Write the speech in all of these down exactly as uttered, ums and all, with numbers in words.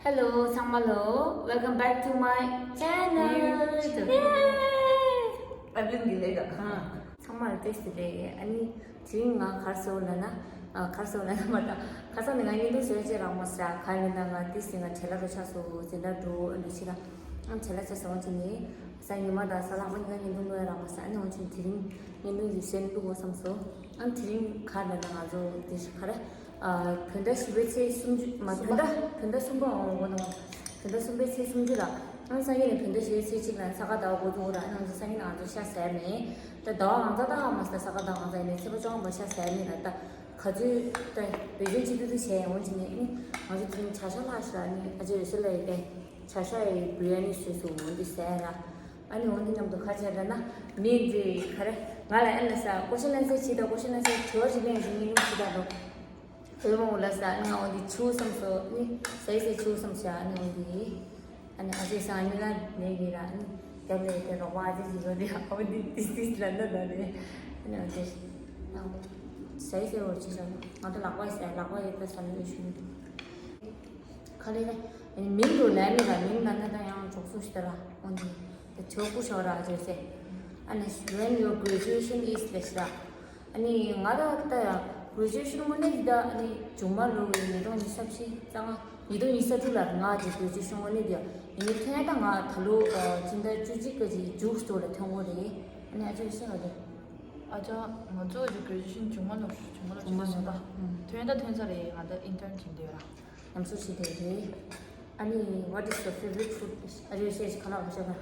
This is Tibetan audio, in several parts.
Hello ཚང་མ་ལོ། Welcome back to my channel. I've been delayed. ཚང་མ་ལ་བཀྲ་ཤིས་བདེ་ལེགས། ཨ་ནི་དེ་རིང་ང་གར་སོང་ལ་ན། ཨ་གར་སོང་ལ་ན་མ་ད་གར་སོང་ནས་ང་བརྙན་ཐུང་བཟོས་བྱས་རག་མ་སོང་། ག་ཡིན་ན་ང་དེ་སྲིད་ང་བྲེལ་ལ་རུ་ཆགས་སོང་། འཛིན་གྲྭ་འགྲོ་ཨ་འདྲ་ཕྱིན་ལ། ཨ་བྲེལ་ལ་ཆགས་སོང་། ཅི་ནི་གཟའ་ཉི་མ་དང་གཟའ་ལྷག་པ་ཉིན་ང་བརྙན་ཐུང་ལོས་རག་མ་སོང་། ཨ་ནི་འོན་ཅིག་དེ་རིང་བརྙན་ཐུང་ཞིག་བཟོས་འདུག་གོ་བསམ་སོང་། ཨ་དེ་རིང་ག་ལ་ན་ང་ཚོ་དེ་ཤི་ག་རེ། ཨ་བོད་ཟླ་བཞི་པའི་ཚེས་སུམ་ཅུ་མ་བོད་ཟླ་བོད་ཟླ་གསུམ་པ་འོང་གོ་ནོ། བོད་ཟླ་གསུམ་པའི་ཚེས་སུམ་ཅུ་ལ། ཨང་སང་ཉིན་ནས་བོད་ཟླ་བཞི་པའི་ཚེས་གཅིག་ལ་ས་ག་ཟླ་བ་འགོ་འཛུགས་ར། ཨང་སང་ཉིན་ང་ཚོ་ཤ་ཟ་ཡ་མེད། ད་ཟླ་བ་ང་ཚོ་ད་ཧ་མ་ས་ས་ག་ཟླ་ང་ཚོ་ཡིན་ནས་ཚེས་པ་བཅོ་ལྔ་པ་ཤ་ཟ་ཡ་མེད་ལ། ད་ག་ཚོད་ད་བེ་ཅོན་ཅི་ཏུ་ཏུ་བྱས་འོང་ཅི་ནས་ཨ་ནི་ང་ཚོ་དེ་རིང་བྱ་ཤ་ལྷག་ཤ་ཨ་ནི་ཨ་ཅེ་རེ་ཤ་ལ་ཡི་པས་བྱ་ཤ་ཡི་བི་རི་ཡ་ནི་བཟོས་སོང་། འོང་འདི་ཟ་ཡ་ར། ཨ་ནི་འོང་འདི་མཉམ་དུ་ཁ་བྱས་ད་ན་མི་འདི་ག་རེ་ང་ལ་ཨ་ནི་ས་ཀོ་ཤ་ལན་སེ་ཆི་ད་ཀོ་ཤ་ལན་སེ་དྲི་བ་ཞིག་ལན་ཞིག་ཉིན་ལུགས་ཆི་ད་འདུག་བོད་མོ་ལ་ས་ང་འོ་འདི་ཆུ་བསམ་སོ་ནི་ས་ཡི་སའི་ཆུ་བསམ་ཤ་ཨ་ནི་འོ་འདི་ཨ་ནི་ཨ་ཅེ་ས་ཨ་ནི་ལ་ནས་གི་ར་ཨ་ནི་རྒྱབ་ལས་དེ་རོགས་པ་ཨ་ཅེ་ཞིག་འོ་འདི་འོ་འདི་ཏིས་ཏིས་ལ་འདི་ལ་རེ་ཨ་ནི་འོ་འདི་ས་ཡི་སའི་འོ་ཅི་ཤ་ང་ད་ལག་པ་ཡི་ས་ལག་པ་ཡི་ད་ས་ནི་ཨེ་ཤུ་ནི་ག་རེ་རེ་ཨ་ནི་མིང་དུ་ལ་ནི་ར་མིང་ལ་ནི་ད་ཡང་གྲོགས་སུ་ཤི་ད་ར་འོ་འདི་ད་ཆོ་ཀུ་ཤོ་ར་ཨ་ཅེ་སེ་ཨ་ནི་when your graduation is ལེ་ཤ་ར། ཨ་ནི་ང་ར་ད་ཡང་graduation དངོས་གནས་འདི་ད་ཨ་ནི་མཇུག་མ་ལོ་བའི་ཉིས་སྟོང་ཉི་ཤུ་རྩ་བཞི་རྩ་ལྔ་ཉིས་སྟོང་ཉི་ཤུ་རྩ་དྲུག་ལ་ང་གི་graduation དངོས་གནས་འདི་ཡིན་ནི་ཐོན་ཡ་ད་ང་ད་ལོ་སྤྱི་ཟླ་བཅུ་གཅིག་གི་ཅིག་མཇུག་སྟོད་ལ་ཐོན་གོ་རེད། ཨ་ནི་ཨ་ཅག་ཤེས་པ་རེད། ཨ་ཅག་ང་ཚོ་གི་graduation མཇུག་མ་ལོ་མཇུག་མ་ལོ་མཇུག་མ་ལོ་ད་ཐོན་ད་ཐོན་ས་རེད། ང་ད་intern བྱེད་འདོད་ར། ཉམས་གསོ་བྱེད་འདོད་རེད། ཨ་ནི་what is your favorite food ཨ་ཅག་ཤེས་ཁ་ལག་ཁ་ཤ་ཁ།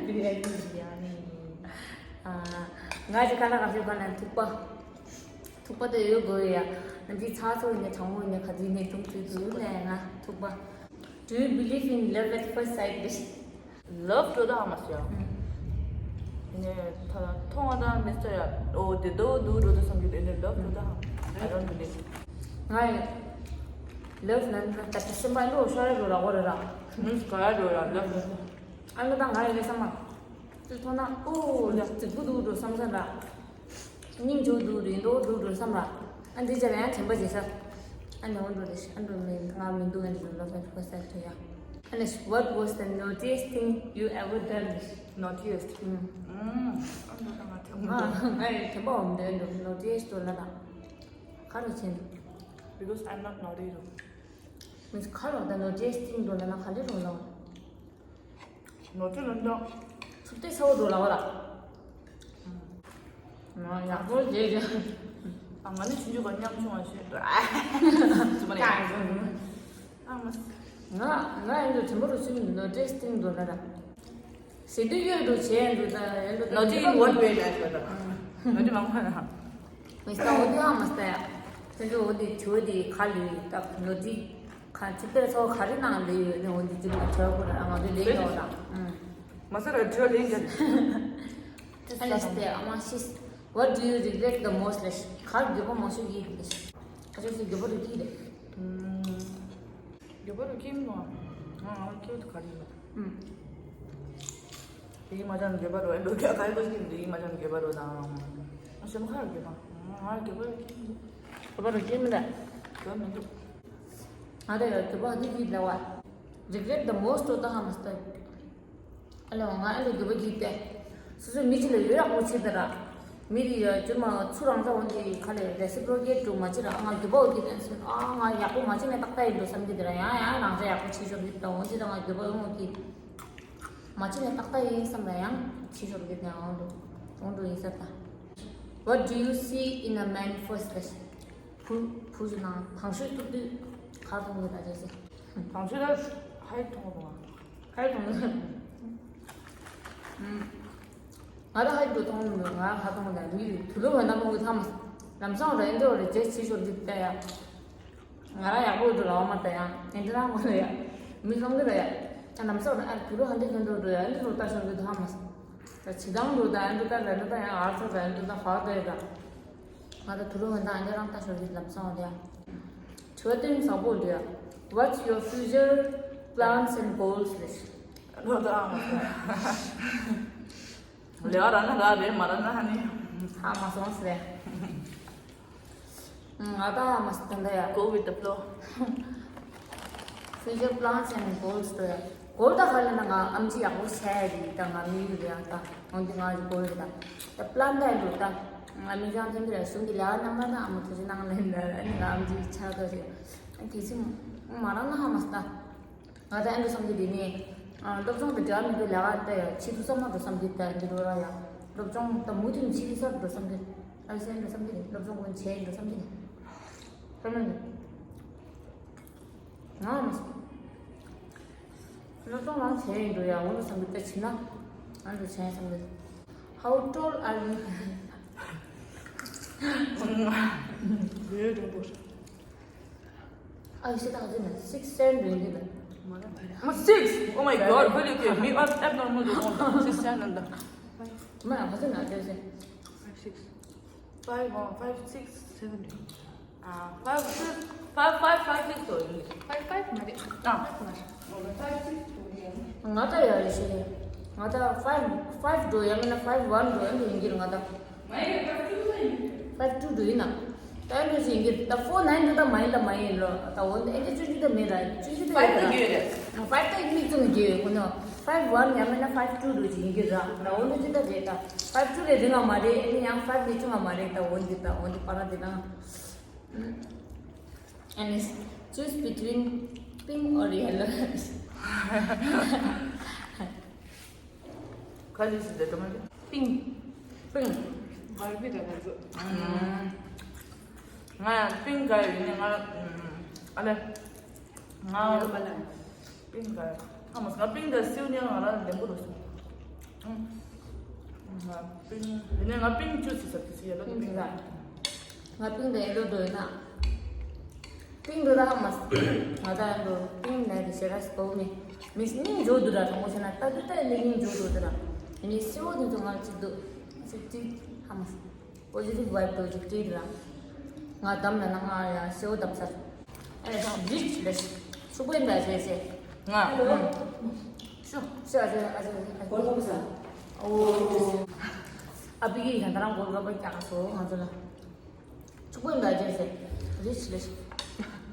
བི་རི་ཡ་ནི་ཡ་ནི། ཨ། ང་ཅི་ཁ་ན་ཁ་ཤས་ཁ་ན་ཐུག་པ། ཐུག་པ་དེ་ཡོད་དགོས་ཡ། ནམ་རྒྱུན་ཚ་ཚོ་ཡིན་ནས་གྲང་མོ་ཡིན་ནས་ག་དུས་ནས་དུང་དུས་དུས་ནས་ང་ཐུག་པ། Do you believe in love at first sight? Love འགྲོ་ད་ཧ་མ་སོང་ཡ། ནས་ད་མཐོང་བ་དང་མི་སོ་ཡ། ཨོ་དེ་དོ་དུ་འགྲོ་དུ་བསམ་གྱི་དེ་ནས་love འགྲོ་ད་ཧ། I don't believe. ང་ཡི་love ན་ད་ད་སེམས་པ་ལོ་ཤོར་རེ་འགྲོ་ར་འོ་རེ་ར། མི་ག་ཡ་འགྲོ་ཡ་love འགྲོ་ད། ཨ་ནི་ད་ང་ཡི་ལས་བསམ་མ། དེ་ཐོག་ན་ཨོ་ལ་རྫིག་པོ་འདུག་འགྲོ་བསམ་ས་ལ། སྙིང་རྗེ་འདུག་རེད་འདུག་འདུག་འགྲོ་བསམ་ལ། ཨ་འདི་ཅག་ཡང་དྲན་པ་བརྗེད་ས། ཨ་ནི་འོ་འགྲོ་རེད་ཤག་ཨ་འགྲོ་མི་ང་མི་འདུག་ཨ་འགྲོ་ལོ་ཕན་ཁོ་ས་ཐོ་ཡ། ཨ་ནི་what was the naughtiest thing you ever done? Naughtiest. ཨ་འགྲོ་ད་ང་དྲན་པ། ང་ང་ཡི་དྲན་པ་འོང་འདོད་འགྲོ་naughtiest འགྲོ་ལ་ད། ག་རེ་བྱེད་འདུག Because I'm not naughty རུ། མི་ཁ་ལོ་ད་naughtiest thing འགྲོ་ལ་ན་ག་ལེ་རུ་ལོ། ནོར་འཁྲུལ་ལ་འདྲ། ཚུར་ལྟས་ཚ་བོ་འགྲོ་ལ་བ་ལ། ང་ཡག་པོ་བྱས་བྱས། ཨ་ང་ནི་ཆུང་ཆུང་ག་མཉམ་ཆུང་བ་ཞིག་ཨ། ཙི་མ་ནི། ཀྱང་ཙི་མ། ཨ་མ། ང་ང་ཡིན་དུ་དྲན་པ་རུ་ཆུང་ནོ་ཏྲེས་ཏིང་འགྲོ་ལ་ར། ཟེར་དུས་ཡོད་འགྲོ་བྱས་འགྲོ་ད་ཡོད་འགྲོ་ད། Naughty in what way ལ་ཞོ་ད། Naughty མང་མང་ན། མི་ས་འོ་དེ་ཨ་མ་ས་ཡ། དེ་འདྲ་འོ་དེ་ཆོས་དེ་ག་ལུས་ད་naughty ག་ཅི་དེར་ཚོ་ག་རེ་ནང་ལུས་ཡོད་ནས་འོ་དེ་ཅི་མ་ཆོས་གོ་ར་ང་དེ་ལས་ཡོད་ད། མ་ས་ར་ཆོས་ལས་འགལ། ཨ་ལས་སྟེ་ཨ་མ་ཤིས། What do you regret the most ལས་ག་འགྱོད་པ་མང་ཤོས་ཀྱི་ལས། ཁ་ཆོས་སུ་འགྱོད་པ་རུ་ཀྱི་ལས། འགྱོད་པ་རུ་ཀྱི་མོ། ང་ང་ཁྱོད་ག་རེ་ཡོད། དེའི་མ་ཅང་འགྱོད་པ་རུ་ཨེ་འགྲོ་ཀྱ་ག་རེ་གོ་ཤིག་དེའི་མ་ཅང་འགྱོད་པ་རུ་དང་། ཨ་ཤམ་ཁ་རུ་འགྱོད་པ། ང་འགྱོད་པ་རུ་ཀྱི། འགྱོད་པ་རུ་ཀྱི་མི་ལ། འགྱོད་མི་འདུག་ང་དེ་ཡོད་འགྱོད་པ་འདི་ཀྱི་ལ་བ། Regret the most ལྟ་ཧ་མ་སྟ། ཨ་ལོ་ང་ཨ་ལོ་འགྱོད་པ་གྱིས་ཏེ། སོ་སོའི་མི་གཅིག་ལ་ཡོད་ཡག་པོ་བྱེད་དེ་ར། མི་དེ་ཡ་ཅུ་མ་ཚུར་རང་ཚ་འོན་ཏེ་ཁ་ལས་reciprocate འགྲོ་མ་བྱེད་ར་ང་འགྱོད་པ་འོ་གྱིས་ཏེ་སོང་ཨ་ང་ཡག་པོ་མ་བྱེད་ནས་ཏག་ཏག་ཡིན་འགྲོ་བསམ་གྱི་དེ་ར་ཡང་ཡང་རང་ཚ་ཡག་པོ་བྱེད་ཆོག་གི་ད་འོན་ཏེ་ད་ང་འགྱོད་པ་ཡོང་འོ་གྱིས། མ་བྱེད་ནས་ཏག་ཏག་ཡིན་བསམ་ར་ཡང་བྱེད་ཆོག་གི་ད་འོན་འགྲོ་འོན་འགྲོ་ཡིན་ས་ད། What do you see in a man first ལ་ཞིག་བུ་བུ་ཞིག་ནང་དང་ཤོས་ཐུབ་དུས་ག་མཐོང་གི་ད་ཅེས་ཟེར། དང་ཤོས་ལ་height མཐོང་བ་མཐོང་བ། ཁ་ཡི་དོན་དུ། ང་རང་ཧ་ཅང་མཐོང་མི་འདུག་ང་རང་ཧ་མཐོང་ད་མི་རེད་དུ་ལོ་བ་ན་མོ་གི་ཐ་མ། ལམ་སང་རེ་འདྲ་བ་རེ་རྗེས་ཆེ་ཤོར་གྱི་ལྟ་ཡ། ང་རང་ཡག་པོ་འདུག་ལ་འོ་མ་ལྟ་ཡ་ཨེ་འདྲ་རང་མ་ལ་ཡ། མི་བཟང་གི་རེད་ཡ། ལམ་སང་རེ་ཨ་དུ་ལོ་ཧ་འདི་ཧ་འདྲ་འགྲོ་ཡ་འདི་ལོ་ལྟ་ཤོར་གྱི་ཐ་མ། ད་ཇི་ལྟར་འགྲོ་ད་ཨེ་འདྲ་ལྟ་ལ་འདྲ་ད་ཡང་ཨར་ཚོ་ད་ཨེ་འདྲ་ད་ཧ་ལྟ་ཡ་ད། ང་ད་དུ་ལོ་ཧ་འདི་ཨེ་འདྲ་རང་ལྟ་ཤོར་གྱི་ལམ་སང་འོ་ལ་ཡ། དྲི་བ་དེ་ནི་བཟང་པོ་འདུག What's your future plans and goals ལས། ལོ་ད་ཨ་མ་ལེ་བ་ར་ན་ར་རེ་མ་ར་ན་ཧ་ནི། ཧ་མ་སོང་སི་རེ། ང་ད་ཨ་མ་སི་ད་འདི་ཡ། Go with the flow. Future plans and goals ལྟོས་ཡ། གོལ་ད་ག་ལ་ན་ང་ཨམ་ཆི་ཡག་པོ་བྱས་ཡ་རེད། ད་ང་མི་ཡུལ་ལ་ཡང་ད་འོན་ཏེ་ང་གི་གོལ་རེད། ད་ད་པི་ལན་ད་ཡིན་འགྲོ། ད་ང་མི་ཚང་ཐེན་པི་ར་གཞུང་གི་ལས་ཀ་གནང་མ་ད་ཨ་མ་ཐུགས་རྗེ་གནང་ལན་ད་ཨ་ནི་ང་ཨམ་ཆི་ཆགས་ད་རེད། ཨ་གལ་སྲིད་མ་རང་ན་ཧ་མ་སི་ད། ང་ད་ཨ་འགྲོ་བསམ་གི་དེ་ནི་སློབ་སྦྱོང་དང་འབྲེལ་བ་མི་འདུག་ལས་ཀ་ད་ཡ་ཆི་ཐུག་བསམ་མ་འགྲོ་བསམ་གི་ད་འདི་འགྲོ་ར་ཡ། སློབ་སྦྱོང་ད་མུ་མཐུད་ཆི་ཐུག་བསམ་འགྲོ་བསམ་གི། ཨ་སེ་འགྲོ་བསམ་གི་ནི་སློབ་སྦྱོང་ཀུན་བྱས་འགྲོ་བསམ་གི་ནི་ཁ་ན་ནི། ང་མ་སོང་། སློབ་སྦྱོང་རང་བྱས་ཡིན་འགྲོ་ཡ། འོ་འདྲ་བསམ་གི་ད་བྱིན་ན་ང་འདྲ་བྱས་བསམ་གི། How tall are you? ཡོད་འགྲོ་འགྲོ། ཨ་ཡི་སི་ད་ག་ཚོད་ན་six seven འགྲོ་ཡིན་འདི་ད། ཨ་six? Oh my god, really okay. Me, I'm abnormal འགྲོ་འོང་ད། Six seven ད། མ་ཡ་ག་ཚོད་ན་དེ་ཟེར། Five six. Five, uh, five, six, seven. Ah, five, six, five, five, five, six འགྲོ་ཡིན། Five five མ་རེད། ཨ། Five མ་རེད། ང་ད་ཡ་ཡི་ཤེས། ང་ད་five, five འགྲོ་ཡ་མིན་ན་five one འགྲོ་ཡ་འགྲོ་ཡིན་གྱི་རེད་ང་ད། Five two འགྲོ་ཡིན་ན། ད་འགྲོ་ཡིན་གྱི་ད་four nine འགྲོ་ད་མ་ཡིན་ད་མ་ཡིན་ལོ། ད་འོ་ད་ཨེ་འདྲ་བཅུ་གཅིག་ད་མེད་ད་བཅུ་གཅིག་ད་five ཡོད་ད། Five ད་མིག་བཙུམ་གྱི་ཡོད་ཁོ་ན། Five one ཡ་མིན་ན་five two འགྲོ་ཡིན་གྱི་ར། ད་འོ་ད་ཅི་ད་རེད་ད། Five two རེད་རིང་ང་མ་རེད། ཨེ་ནི་ཡང་five ནི་ཆུང་ང་མ་རེད། ད་འོ་འདི་ད་འོ་འདི་པ་ར་འདི་ད། And it's choose between pink or yellow. ག་ལས་སུ་འདི་ལྟ་མ་རེད། Pink. Pink. Barbie ད་ག་ཚོད། ང་ཡང་pink ག་ཡོད་ནི་ང་ཨ་ལེ། ང་ཡོད་མ་ལ། Pink ག་ཡོད། ཧ་མ་སོང་ང་pink ད་སེའུ་ཉག་ང་རང་ལེན་པོ་རུ་སོང་། ང་pink ཡིན་ནི་ང་pink choose བྱེད་ས་དེ་སི་yellow pink ད། ང་pink དང་yellow འགྲོ་ཡིན་ན། pink འགྲོ་ད་ཧ་མ་སོང་། ང་ད་འགྲོ་pink ནས་དེ་ཞེ་དྲག་སྤོ་མེད། མི་སྙིང་རྗེ་འདུག་ར། དྲང་པོ་བཤད་ན་ད་དུ་ད་ནི་སྙིང་རྗེ་འདུག་ར། ཡིན་ནི་སེའུ་དེ་ཚོ་ང་གཅིག་འདུག་ཅིག་ཅིག་ཧ་མ་སོང་། Positive vibe འདུག་ཅིག་ཅིག་ར། ང་འདམ་ལ་ན་ང་ཡ་སེའུ་འདམ་ཚར། ཨ་ལེ་ད་rich ལེ་ཤུ་པོ་ཡིན་ད་ཟེར་ཟེར། ང་ཨ་ལེ། ཤུ་ཤུ་ཨ་ཟེར་ཨ་ཟེར་ཨ་ཟེར། ཨོ། ཨ་བི་གི་ཡང་ད་རང་གོ་ལ་པ་རྒྱག་སོ་ང་ཚོ་ལ། ཕྱུག་པོ་ཡིན་པ་བརྗེད་ཟེར། Rich ལེ།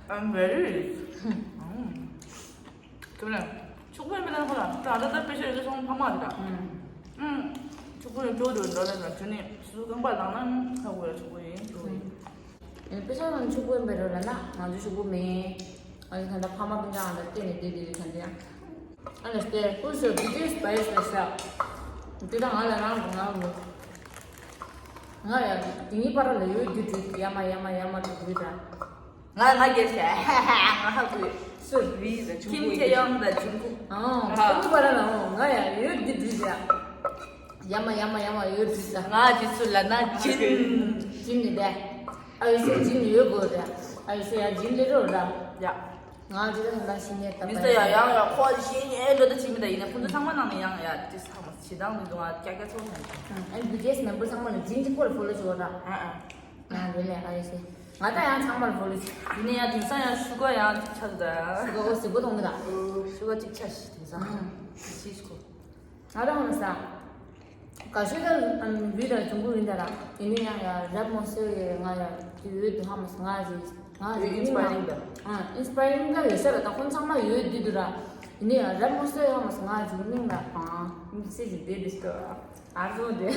I'm very rich. ཁྱོད་ལ་ཕྱུག་པོ་ཡིན་པ་ལ་ཁོ་ལ་ད་ད་ད་དཔེ་ཆ་ཡོད་ཚོང་ཕ་མ་རེད་ད། ཕྱུག་པོ་ཡིན་ཅོ་དུ་འགྲོ་ལ་ན་ཁྱོད་ནི་སུ་རྐང་པ་ལངས་ན་ཧ་གོ་ཡ་ཕྱུག་པོ་ཡིན་ཅོ་ཡིན། དཔེ་ཆ་ནང་ཕྱུག་པོ་ཡིན་པ་རེད་ལ་ན་ང་ཚོ་ཕྱུག་པོ་མེད། ང་ཚོ་ད་ལྟ་ཕ་མ་སྤུན་ཀྱག་ང་ཚོ་བལྟས་ནས་བསྡད་བསྡད་ཡོད་ད་འདི་ཡང་། ཨ་ལས་དེ་ཀུན་སོ་བི་ཌི་ཡོ་སྦ་ཡོ་སྦ་ཤ། དེ་དང་ང་ལ་རང་གི་ང་གི་ང་ཡང་དེ་གཉིས་བར་ལ་ཡོད་རྒྱུ་དུས་ཡ་མ་ཡ་མ་ཡ་མ་དུ་དུས་ད། ང་ང་རྒྱལ་ཤ། ང་ཧ་གོ། སུ་བི་ད་ཁྱིམ་ཁྱེད་ཡང་ད་ཁྱིམ་ཁུ། ཨང་། ཁོ་གཉིས་བར་ལ་ང་ཡང་ཡོད་རྒྱུ་དུས་ད། ཡ་མ་ཡ་མ་ཡ་མ་ཡོད་དུས་ད། ང་དེ་ཚོ་ལ་ན་ཅིན། ཅིན་ནི་ད། ཨ་ཡོད་སེ་ཅིན་ཡོད་དགོས་ད། ཨ་ཡོད་སེ་ཡ་ཅིན་ལེ་རོ་ད། ཡ། ང་ཅི་ད་ད་ཤི་ཉེ་ད་མི་ས་ཡ་ཡང་ཡ་ཁོ་ཤི་ཉེ་འགྲོ་ད་ཅི་མི་ད་ཡིན་ན་ཁོ་ཚོ་ཚང་མ་ནང་ནས་ཡང་ཡ་ཅི་ཚང་མ་ཞི་དང་མི་འདུག་ང་ཀྱ་ཀྱ་ཚོ་ནས། ཨ་བི་ཌི་ཡོ་སི་མེམ་བར་ཚང་མ་ལ་ཅིན་ཅི་ཀོ་ལ་ཕོ་ལོ་ཅི་བོ་ད། ཨ་ཨ། ང་རེ་ལས་ཨ་ཡོད་སེ། ང་ད་ཡང་ཚང་མ་ལ་ཕོ་ལོ་ཅི། ཡིན་ནའི་ཡང་དེང་སང་ཡང་ཤུ་ག་ཡང་ཆགས་ད། ཤུ་ག་འོ་སི་གོ་གཏོང་གི་ད། ཤུ་ག་གཅིག་ཆ་ཤི་དེང་སང་། ཤི་ཤི་ཁོ། ང་རང་ལ་ས། ག་ཤོད་ད་ཨམ་བི་ད་ཅུང་གུ་ཡིན་ད་ར། ཡིན་ནི་ཡང་ཡ་རབ་མོ་སེ་ཡ་ང་ཡ་དུ་ཡོད་དུ་ཧ་མ་སི་ང་ཟི་ང་ཟི་ཡིན་ན། ཨིན་སི་པ་ཡ་རིང་ད། ཨ་ཨིན་སི་པ་ཡ་རིང་ད་ཡོད་ས་ར་ད་ཁོང་ཚང་མ་ཡོད་དུ་དུ་ར། ཡིན་ནི་ཡ་རབ་མོ་སེ་ཧ་མ་སི་ང་ཟི་ཡིན་ན་ཨ་མི་སེ་ཟི་བེ་བི་སི་ཏོ་ཨར་ཟོ་དེ།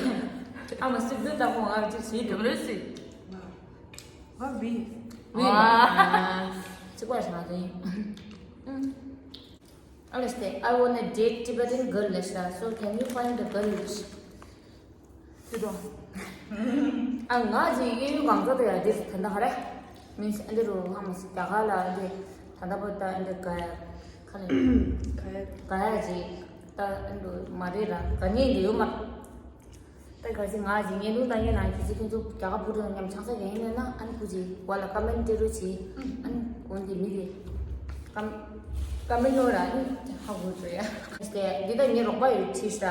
ཨ་མ་སི་དུ་ད་ཁོང་ང་ཅི་ཟི་དུ་རེ་སི། ང་བི། བི་ཨ་ཅི་པ་ཤ་དེ། ཨ། Understand. I want a date Tibetan girl ལབ་ཤག So can you find the girl ལབ་ཤག་དེ་དང་། ཨ་ང་ཅིག་གཡས་གཡོན་གང་ཚོ་དུ་ཡ་འདིར་ད་ལྟ་ག་རེ། Means ཨ་འདི་རུ་ཧ་མ་སི་རྒྱ་གར་ལ་ཨ་འདི་ད་ལྟ་བོ་ད་ཨ་འདི་ག་ཡ་ཁ་ལེ། ག་ཡ་ག་ཡ་ཅིག་ད་ཨ་འདི་མ་རེད་ར་ག་ཉེ་འདི་ཡོད་མ། ད་གལ་སྲིད་ང་ཞིག་བརྙན་ཐུང་ལྟ་མཁན་ནང་གི་ཅི་ཁྱོད་ཚོ་རྒྱ་གར་བུ་ཕྲུག་མཉམ་ཆང་ས་རྒྱག་ཡིན་ན་ཨ་ནི་ཁུ་ཅི་བ་ལ་ཀ་མེན་ཊི་རོ་ཅི་ཨ་ནི་འོན་ཏེ་མི་དེ་ཀམ་ཀ་མེན་ཊི་རོ་ར་ཨ་ནི་ཧ་གོ་ཚོ་ཡ། དེ་འདི་ད་ངའི་རོགས་པ་ཡོད་ཅི་ཤ།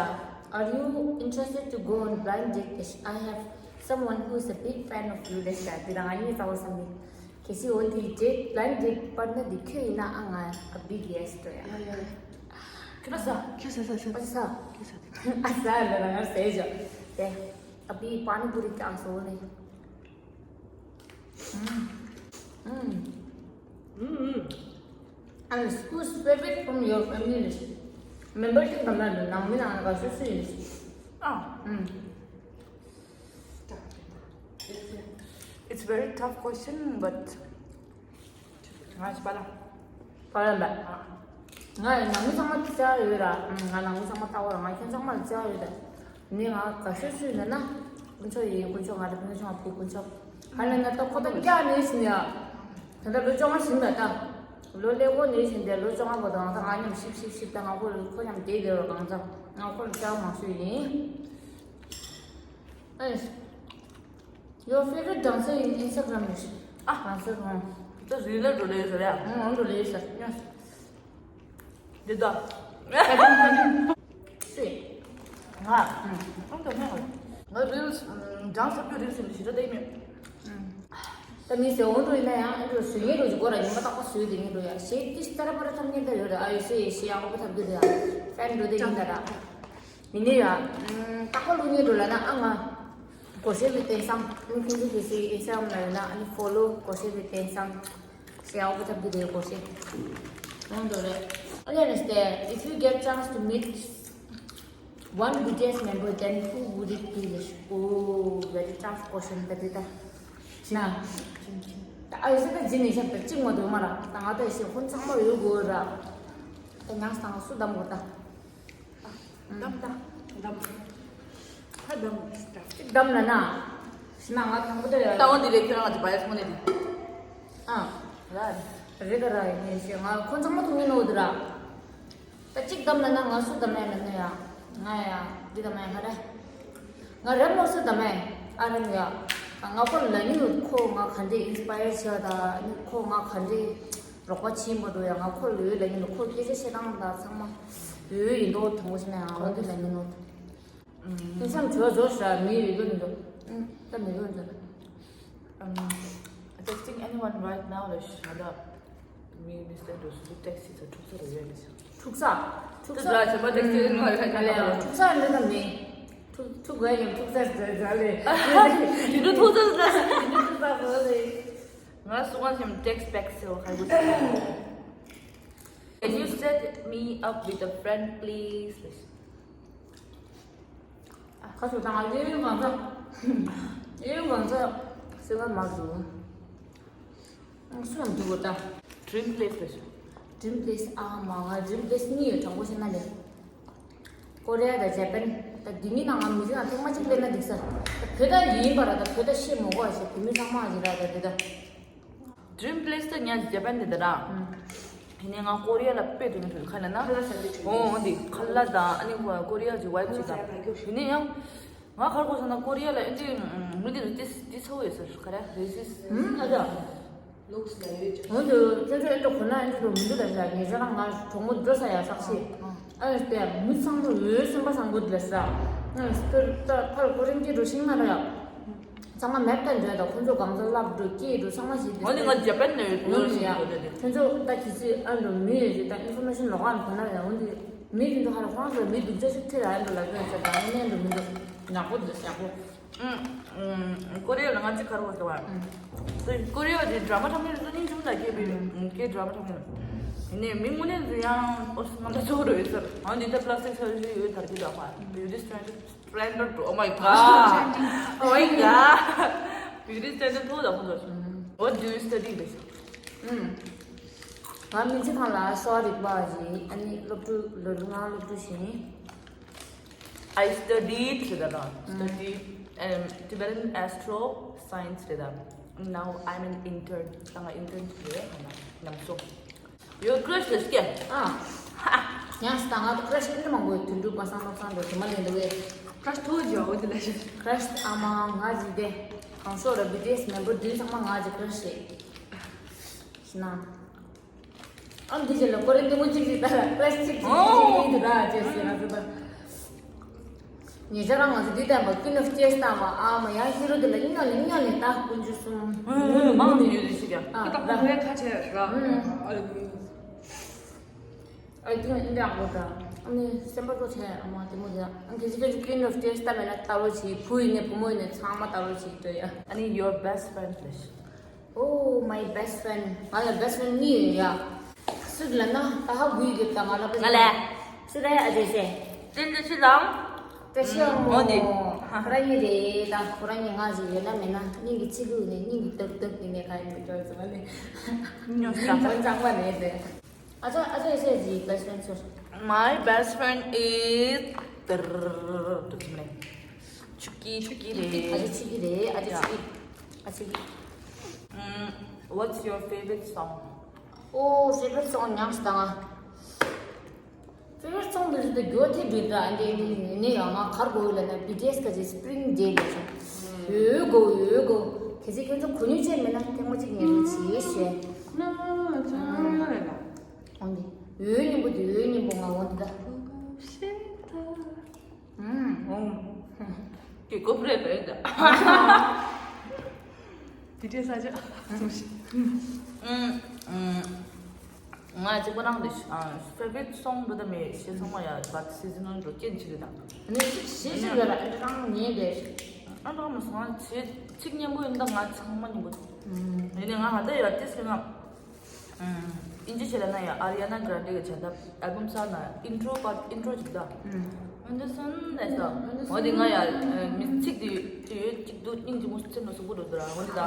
Are you interested to go on blind date? I have someone who is a big fan of you. ལབ་ཤག་འདི་ད་ང་གཉིས་རྩ་བ་བསམ་གི། གལ་སྲིད་འོན་ཏེ་ཌེ་ཊི་པི་ལན་ཌེ་ཊི་པར་ཊི་ནར་འདི་ཁྱོད་ཡིན་ན་ཨ་ང་ཨ་བིག་ཡེ་སི་འགྲོ་ཡ། ཡ་ཡ་ཡ། ཁྱོད་ལ་ས། ཁྱོད་ས་ས་ས། ཨ་ས། ཁྱོད་ས་དེ། ཨ་ས་ལ་ར་ང་ཟེར་ཞོ། དེ་ཨ་བིག་པ་ནི་པུ་རི་ཀྱང་སོ་ནི། ཨུམ། ཨུམ། ཨུམ་ཨུམ། And who's favorite from your family? Member གཅིག་དམ་ལ་ནང་མི་ནང་ལ་སུ་སུ་ཡིན། ཨ། ཨུམ། It's very tough question, but ང་ཅི་པ་ལ། པ་ལ་འབད། ང་ནང་མི་ཚང་མ་བརྩེ་བ་ཡོད་ར། ང་ནང་མི་ཚང་མ་ལྟ་བ་ར། ང་ཁྱོད་ཚང་མ་ལ་བརྩེ་བ་ཡོད་ད། ནི་ང་དགའ་ཤོས་སུ་ཡིན་ན་ན། དཀོན་མཆོག་ཡིན། དཀོན་མཆོག་ང་རང་དཀོན་མཆོག་ང་ཕི་དཀོན་མཆོག་ཧ་ལས་ན་ད་ཁོ་ད་སྐྱག་ནས་ཟིན་ཡ། ད་ལྟ་ལོ་བཅོ་ལྔ་ཟིན་པ་ད། ལོ་ཀླད་ཀོར་ནས་ཟིན་ཏེ་ལོ་བཅོ་ལྔ་པོ་དང་ད་ང་མཉམ་ཤིབ་ཤིབ་ཤིབ་ད་ང་ཁོ་ལ་ཁོ་མཉམ་བསྡད་བསྡད་རོ་གང་ཙམ་ང་ཁོ་ལ་བཅའ་མང་ཤོས་ཡིན། ཨེ། Your favorite dancer in Instagram is? ཨ། Dancer ཧོང་། ད་རི་ལ་འགྲོ་ལེ་ཟེར་ཡ། ཧོང་འགྲོ་ལེ་ཟེར་ཡ། འདི་ད། སུས། ང་། ཨང་དུ་མེད་ང་རིལ་སྦྱང་ས་རྒྱུ་རིལ་སི་ཞི་ར་དེ་མེད། ད་མི་ཟེར་འོང་འགྲོ་ཡིན་ན་ཡང་ཨ་འགྲོ་བཟོས་ངེས་འགྲོ་གི་སྒོ་ར་ཉི་མ་རྟག་པ་བཟོས་དེ་ངེས་འགྲོ་ཡ་ཞེས་ཏིས་ཏར་པར་ཐམ་ངེས་ད་ཡོད་ར། ཨ་ཡོད་སེ་ཡེ་ཤེས་ཡང་ཨོ་པོ་ཐབས་རྒྱུ་རེད་ཡ། ཕན་འགྲོ་དེ་ཡིན་ད་ར། ཡིན་ནི་ཡ། རྟག་པ་ལུགས་ངེས་འགྲོ་ལ་ན་ཨ་ང་། གོ་ཤེས་པའི་དེང་སང་ཨ་ནི་ཁོང་ཚོ་དེ་སི་ཨིན་སི་ཊ་གྷ་རམ་ལ་ཡོད་ན་ཨ་ནི་ཕོ་ལོ་གོ་ཤེས་པའི་དེང་སང་། ཞེས་ཨོ་པོ་ཐབས་ཀྱི་དེ་གོ་ཤེས། ཡོང་འདོད་རེད། ཨ་ལས་ནས་ཏེ། If you get chance to meet one B T S member, then who would it be? Oh, very tough question ད་དེ་ད། ཤི་ན། ད་ཨ་ཡོད་ས་ད་ཇི་ནས་ཤག་ད་གཅིག་མ་འདུག་མ་ར། ད་ང་ད་ཡོད་ས་ཁོང་ཚང་མ་ཡོད་དགོས་ར། ད་ཉང་སང་སུ་བདམ་དགོས་ད། བདམ་ད། བདམ། ཧ་བདམ། གཅིག་བདམ་ལ་ན། ཤི་ན་ང་དང་པོ་ད་ཡོད། ད་འོ་འདི་རེད། ཁྱོད་རང་གི་བ་ཡ་སོང་ནས་འདི། ཨ། ར། རེད་ད་ར་ཡིན་ནས་ཤི་ང་ཁོང་ཚང་མ་ཐུག་ངེས་ནོ་འདི་ར། ད་གཅིག་བདམ་ལ་ན་ང་སུ་བདམ་ཡ་ལ་ན་ཡ། ང་ཡ་འདི་བདམ་ཡ་ང་ར། ང་རེམ་ལོ་སུ་བདམ་ཡ། ཨ་རེམ་ཡ། ང་ཁོ་ལ་ནི་ཁོ་ང་ག་འདྲེ་ཨིན་སི་པ་ཡར་བྱས་ད་ནི་ཁོ་ང་ག་འདྲེ་རོགས་པ་བྱེད་མ་འགྲོ་ཡ། ང་ཁོ་ལ་ཡོད་ལ་ནི་ཁོ་སྐད་ཆ་བཤད་སྟངས་དང་ཚང་མ་ཡོད་ཡིན་མདོག་མཐོང་གོ་ཤེ་ན་ཡང་འོ་འདི་ལ་ནི་ནོ། དེང་སང་བྱོས་བྱོས་ཤ་མི་ཡོད་ཡོད་མི་འདུག་ད་མི་འདུག་འདུག Um, texting anyone right now ལ་ཤ་ད། མི་མི་སྟེ་འགྲོ་སུ་ཊེག་སི་ཚ་འཁྲུག་ས་རེ་ཡོད་ལ་ཤ། འཁྲུག་ས། འཁྲུག་ས། ད་ཤ་མ་ཊེག་སི་ང་ལ་ཁ་ཁ་ལ་ཡ་ལ་འཁྲུག་ས་འདི་ད་མི། འཁྲུག་འཁྲུག་ག་ཡིན་འཁྲུག་ས་ཟ་ཟ་ལེ། ཡིན་འཁྲུག་ས་ཟ་ཡིན་འཁྲུག་ས་ཟ་ལེ། ང་སུ་ང་ཤམ་ཊེག་སི་བེག་སེ་ཁ་གོ། Can you set me up with a friend, please? ཁ་སོ་དང་གཡས་གཡོན་གང་ཚ། གཡས་གཡོན་གང་ཚ། སེ་བ་མ་བཟོ། སུ་ལ་འདུག་གོ་ད། Dream place ལ་ཤོག Dream place ཨ་མ་ང་dream place གཉིས་ཡོད། དྲང་པོ་བཤད་ན་ལེ། ཀོ་རི་ཡ་དང་ཇ་པན། ད་འདི་གཉིས་ནང་ང་མི་ཚེ་ནང་ཐེངས་མ་གཅིག་སླེབས་ན་འགྲིག་ས། ད་བོད་ད་ཡིན་པ་ར། ད་བོད་ད་ཤེས་མོ་གོ་ཨ་ཤེས་བོད་མི་ཚང་མ་ཨ་ཞིག་ར་ད་འདི་ད། Dream place ད་ཉ་ཇ་པན་དེ་ད་ར། ཡིན་ནའི་ང་ཀོ་རི་ཡ་ལ་དཔེ་དུ་མི་ཐུབ་ཁ་ལ་ན། ཁ་ལ་ས་འདི་ཁྲིད། ཨོ་འདི་ཁ་ལ་དང་ཨ་ནི་ཀོ་རི་ཡ་གི་ཝའིབ་ཅིག་དང་། ཡིན་ནའི་ཡང་། ང་གར་གོ་སོང་ན་ཀོ་རི་ཡ་ལ་ཨེ་འདྲའི་མི་འདི་ཚོ་ཏི་ཏི་ཚ་བོ་ཡོད་ས་རེད་ག་རེ་རེ་སིས། ཧུམ་ཨ་ཅག་འོན་ཏེ་ཁྱོད་ཚོ་ཨེ་འདྲ་གོ་ན་ཨེ་འདྲ་མི་འདུག་ལ་ཟེར། ཉེ་ཆར་ང་གྲོགས་མོ་འགྲོ་ས་ཡ་ས་ཤི། ཨ་ནི་དེ་མི་ཚང་མ་འོད་སེམས་པ་བཟང་པོ་འདི་ལ་ཟེར། ཨ་ནི་སྤེར་ད་ཕར་ཀོ་རིམ་གྱི་འགྲོ་ཤིང་ན་ར་ཡ། ཚང་མ་མེབ་དང་འདྲ་དང་ཁོང་ཚོ་གང་ཚོ་ལབ་འགྲོ་སྐྱེས་འགྲོ་ཚང་མ་ཞིག་འདི་ཨ་ནི་ང་ཇ་པན་ནས་ཡོད་ཡོད་ཡ། ཁྱོད་ཚོ་ད་གི་ཚོད་ཨ་འདྲ་མི་ཡོད་ཅིག་ད་ཨིན་ཕོར་མེ་ཤིན་ལོག་ཨ་ནི་གོ་ན་ཡ། འོན་ཏེ་མི་འདི་འདུག་ཧ་ལ་ཁོང་ཚོ་མི་སྡུག་ཅག་ཞིག་ཁྲིད་ལ་ཨ་འདྲ་ལབ་ཡོད་ཚེ་ད་ཨ་ནི་འདྲ་མི་འདུག་ནག་པོ་འདི་ཡག་པོ། ཀོ་རི་ཡ་ལ་ང་གཅིག་ག་རེ་བ་ཟེར་བ། ཀོ་རི་ཡ་དེ་ཌ་ར་མ་འཁྲབ་མཁན་རེད། སྙིང་རྗེ་མོ་ལ་སྐྱེས་པའི་སྐད་ཌ་ར་མ་འཁྲབ་མཁན་རེད། ཡིན་ནའི་མི་དངོས་གནས་དེ་ཡང་ཨོ་སི་ང་ད་ཚོ་རེད་ཟེར། ཨ་འདི་ད་པ་ལ་སི་ཊིག་སར་ཇི་རི་ཡོད་དར་གྱི་འདུག་པ། Beauty standard standard འགྲོ། Oh my god. Oh my god. Beauty standard མཐོ་ད་ཁོང་ཚོ། What do you study? ལས། ང་མིན་ཚེ་ཁང་ལ་གསོ་བ་རིག་པ་ཡིན། ཨ་ནི་སློབ་ཕྲུག་ལོ་ལྔ་སློབ་ཕྲུག་ཞིག་ཡིན། I studied ཟེར་ད་ལ། Studied um, Tibetan Astro Science རེད་ད། Now I'm an intern. ད་ང་ཨིན་ཊརན་རེད་ད་ཉམས་སོང་། Your crush ལས་ཀྱང་། ཨ། ཧ། ཡང་སྟ་ང་ད་ཀྲ་ཤི་ཨེ་འདྲ་མང་པོ་ཡོད། དོན་གྲུབ་པ་སངས་སྟོབས་སངས་འགྲོ་དུ་མ་ལེན་འདུག་ཨེ། ཀྲ་ཤི་ཐོ་ཇོ་འོ་དེ་ལ་ཤི། ཀྲ་ཤི་ཨ་མ་ང་ཇི་དེ། གང་ཤོག་ར་བི་ཏི་ཨེ་སི་མེམ་བར་བདུན་ཚང་མ་ང་ཇི་ཀྲ་ཤི་རེད། ཤི་ན། ཨ་འདི་ཅི་ལ་ཀོ་རེ་འདི་མོ་གཅིག་ཅིག་ད་ལ་ཀྲ་ཤི་གཅིག་གཅིག་གཅིག་ཡིན་འདུག་ར་ཅེས་ཟེར་ན་ཟེར་ད། ཉེ་ཆར་ང་ཚོ་འདི་བསྟན་པ་Queen of Tears བཏང་བ་ཨ་མ་ཡང་ཧི་རོ་འདི་ལ་སྙིང་ནས་སྙིང་ནས་ད་དཀོན་མཆོག་གསུམ། མང་ནས་ཡོད་ཟེར་ཞིག་ཡང་། ཨ་ད་ཁོ་ཁ་ཆེ་ར། ཨ་ལ་ཨ་ཏི་ཨིན་ད་ཨ་ད་ཨ་ནི་སེམས་པ་རོ་ཆེ་ཨ་མ་དེ་མོ་དེ་ཨ་གེ་ཅི་གེ་ཅི་Queen of Tears བཏང་མེད་ན་ད་རོ་ཆེ་བུ་ཡིན་ནས་བུ་མོ་ཡིན་ནས་ཚང་མ་ད་རོ་ཆེ་ད་ཡ། ཨ་ནི་your best friend ལས། Oh, my best friend. ང་ལ་best friend གཉིས་ཡོད་ཡ། སུ་ལ་ན་ད་ཧ་གུའི་གི་ད་ང་ལ་པ་ང་ལ། སུ་རེད་ཨ་ཅེ་ཤེ། ཏན་ཏན་ཆི་ལང་། ཏེ་ཤི་ཡང་མོ། འོ་དེ། ཁོ་རང་ཉིད་རེད་ད་ཁོ་རང་ཉིད་ང་ཞིག་ཡོད་ན་མེད་ན་སྙིང་གི་ཚིག་གུ་ནས་སྙིང་གི་ཏབ་ཏབ་ནས་ནས་ག་ཡིན་མི་འགྲོ་ཙམ་ལས། ཉོ་ས་ཕན་ཚང་མ་རེད་དེ། ཨ་ཅག་ཨ་ཅག་ཨེ་ཤེ་ཇི་best friend ཚོ། My best friend is ཏུར་ཏུར་ཏུར་ཆུ་ཀི་ཆུ་ཀི་རེད། ཨ་ཅག་ཆུ་ཀི་རེད་ཨ་ཅག་ཆུ་ཀི། ཨ་ཆུ་ཀི། ཨམ། What's your favorite song? ཨོ་favorite song ཉམས་སུ་བཏང་ང་། Favorite song འདི་རེད་དེ་རྒྱུ་དེ་འདྲ་འདྲ་འདི་འདི་ནི་ཡང་ང་གར་གོ་ལ་ན་BTS ག་ཅི་Spring Day ལ་ཆུ། ཡོད་གོ་ཡོད་གོ། གལ་སྲིད་ཁྱོད་ཚོ་གོ་ནུས་ཆེ་མེད་ན་ཐེངས་མ་གཅིག་ཉན་རོགས་བྱེད་ཞེས། ཨོ་འདི། འོད་སྙིང་པོ་འདི་འོད་སྙིང་པོ་ང་འོ་འདི་ད། ཨུམ། ཨོ། དེ་ཀོ་པ་རེད་རེད་ད། དེ་འདྲའི་ས་ཆ། ཨུམ། ཨུམ། ང་གཅིག་པ་རང་རེད། ཨ། favorite song འདི་ད་མེད་ཞེས་ཚང་མ་ཡ་but seasonal འགྲོ་རྐྱེན་ཅི་རེད་ད། ནི་ཞིག་ཞེས་ཞིག་ཡོད་ལ་ཨ་ཅག་རང་ཉན་རེད། ཨ་འགྲོ་མ་སོང་ང་ཚིག་ཚིག་སྙན་པོ་ཡིན་ད་ང་ཚང་མ་སྙན་པོ། ཡིན་ནའི་ང་ཧ་ད་ཡ་ཏིས་ལ་ང་། ཨིན་ཇི་བྱས་ལ་ན་ཡ་Ariana Grande གི་བྱ་ད་album གསར་ན་intro part intro ཅིག་ད། ཨུན་ཏེ་སོན་ནས་ད། འོ་དེ་ང་ཡ་མི་ཚིག་དེ་དེ་ཡོད་ཅིག་འདུག་སྙིང་རྗེ་མོ་སེམས་ལ་ཟུག་པོ་འགྲོ་འདུག་ར་འོ་དེ་ད།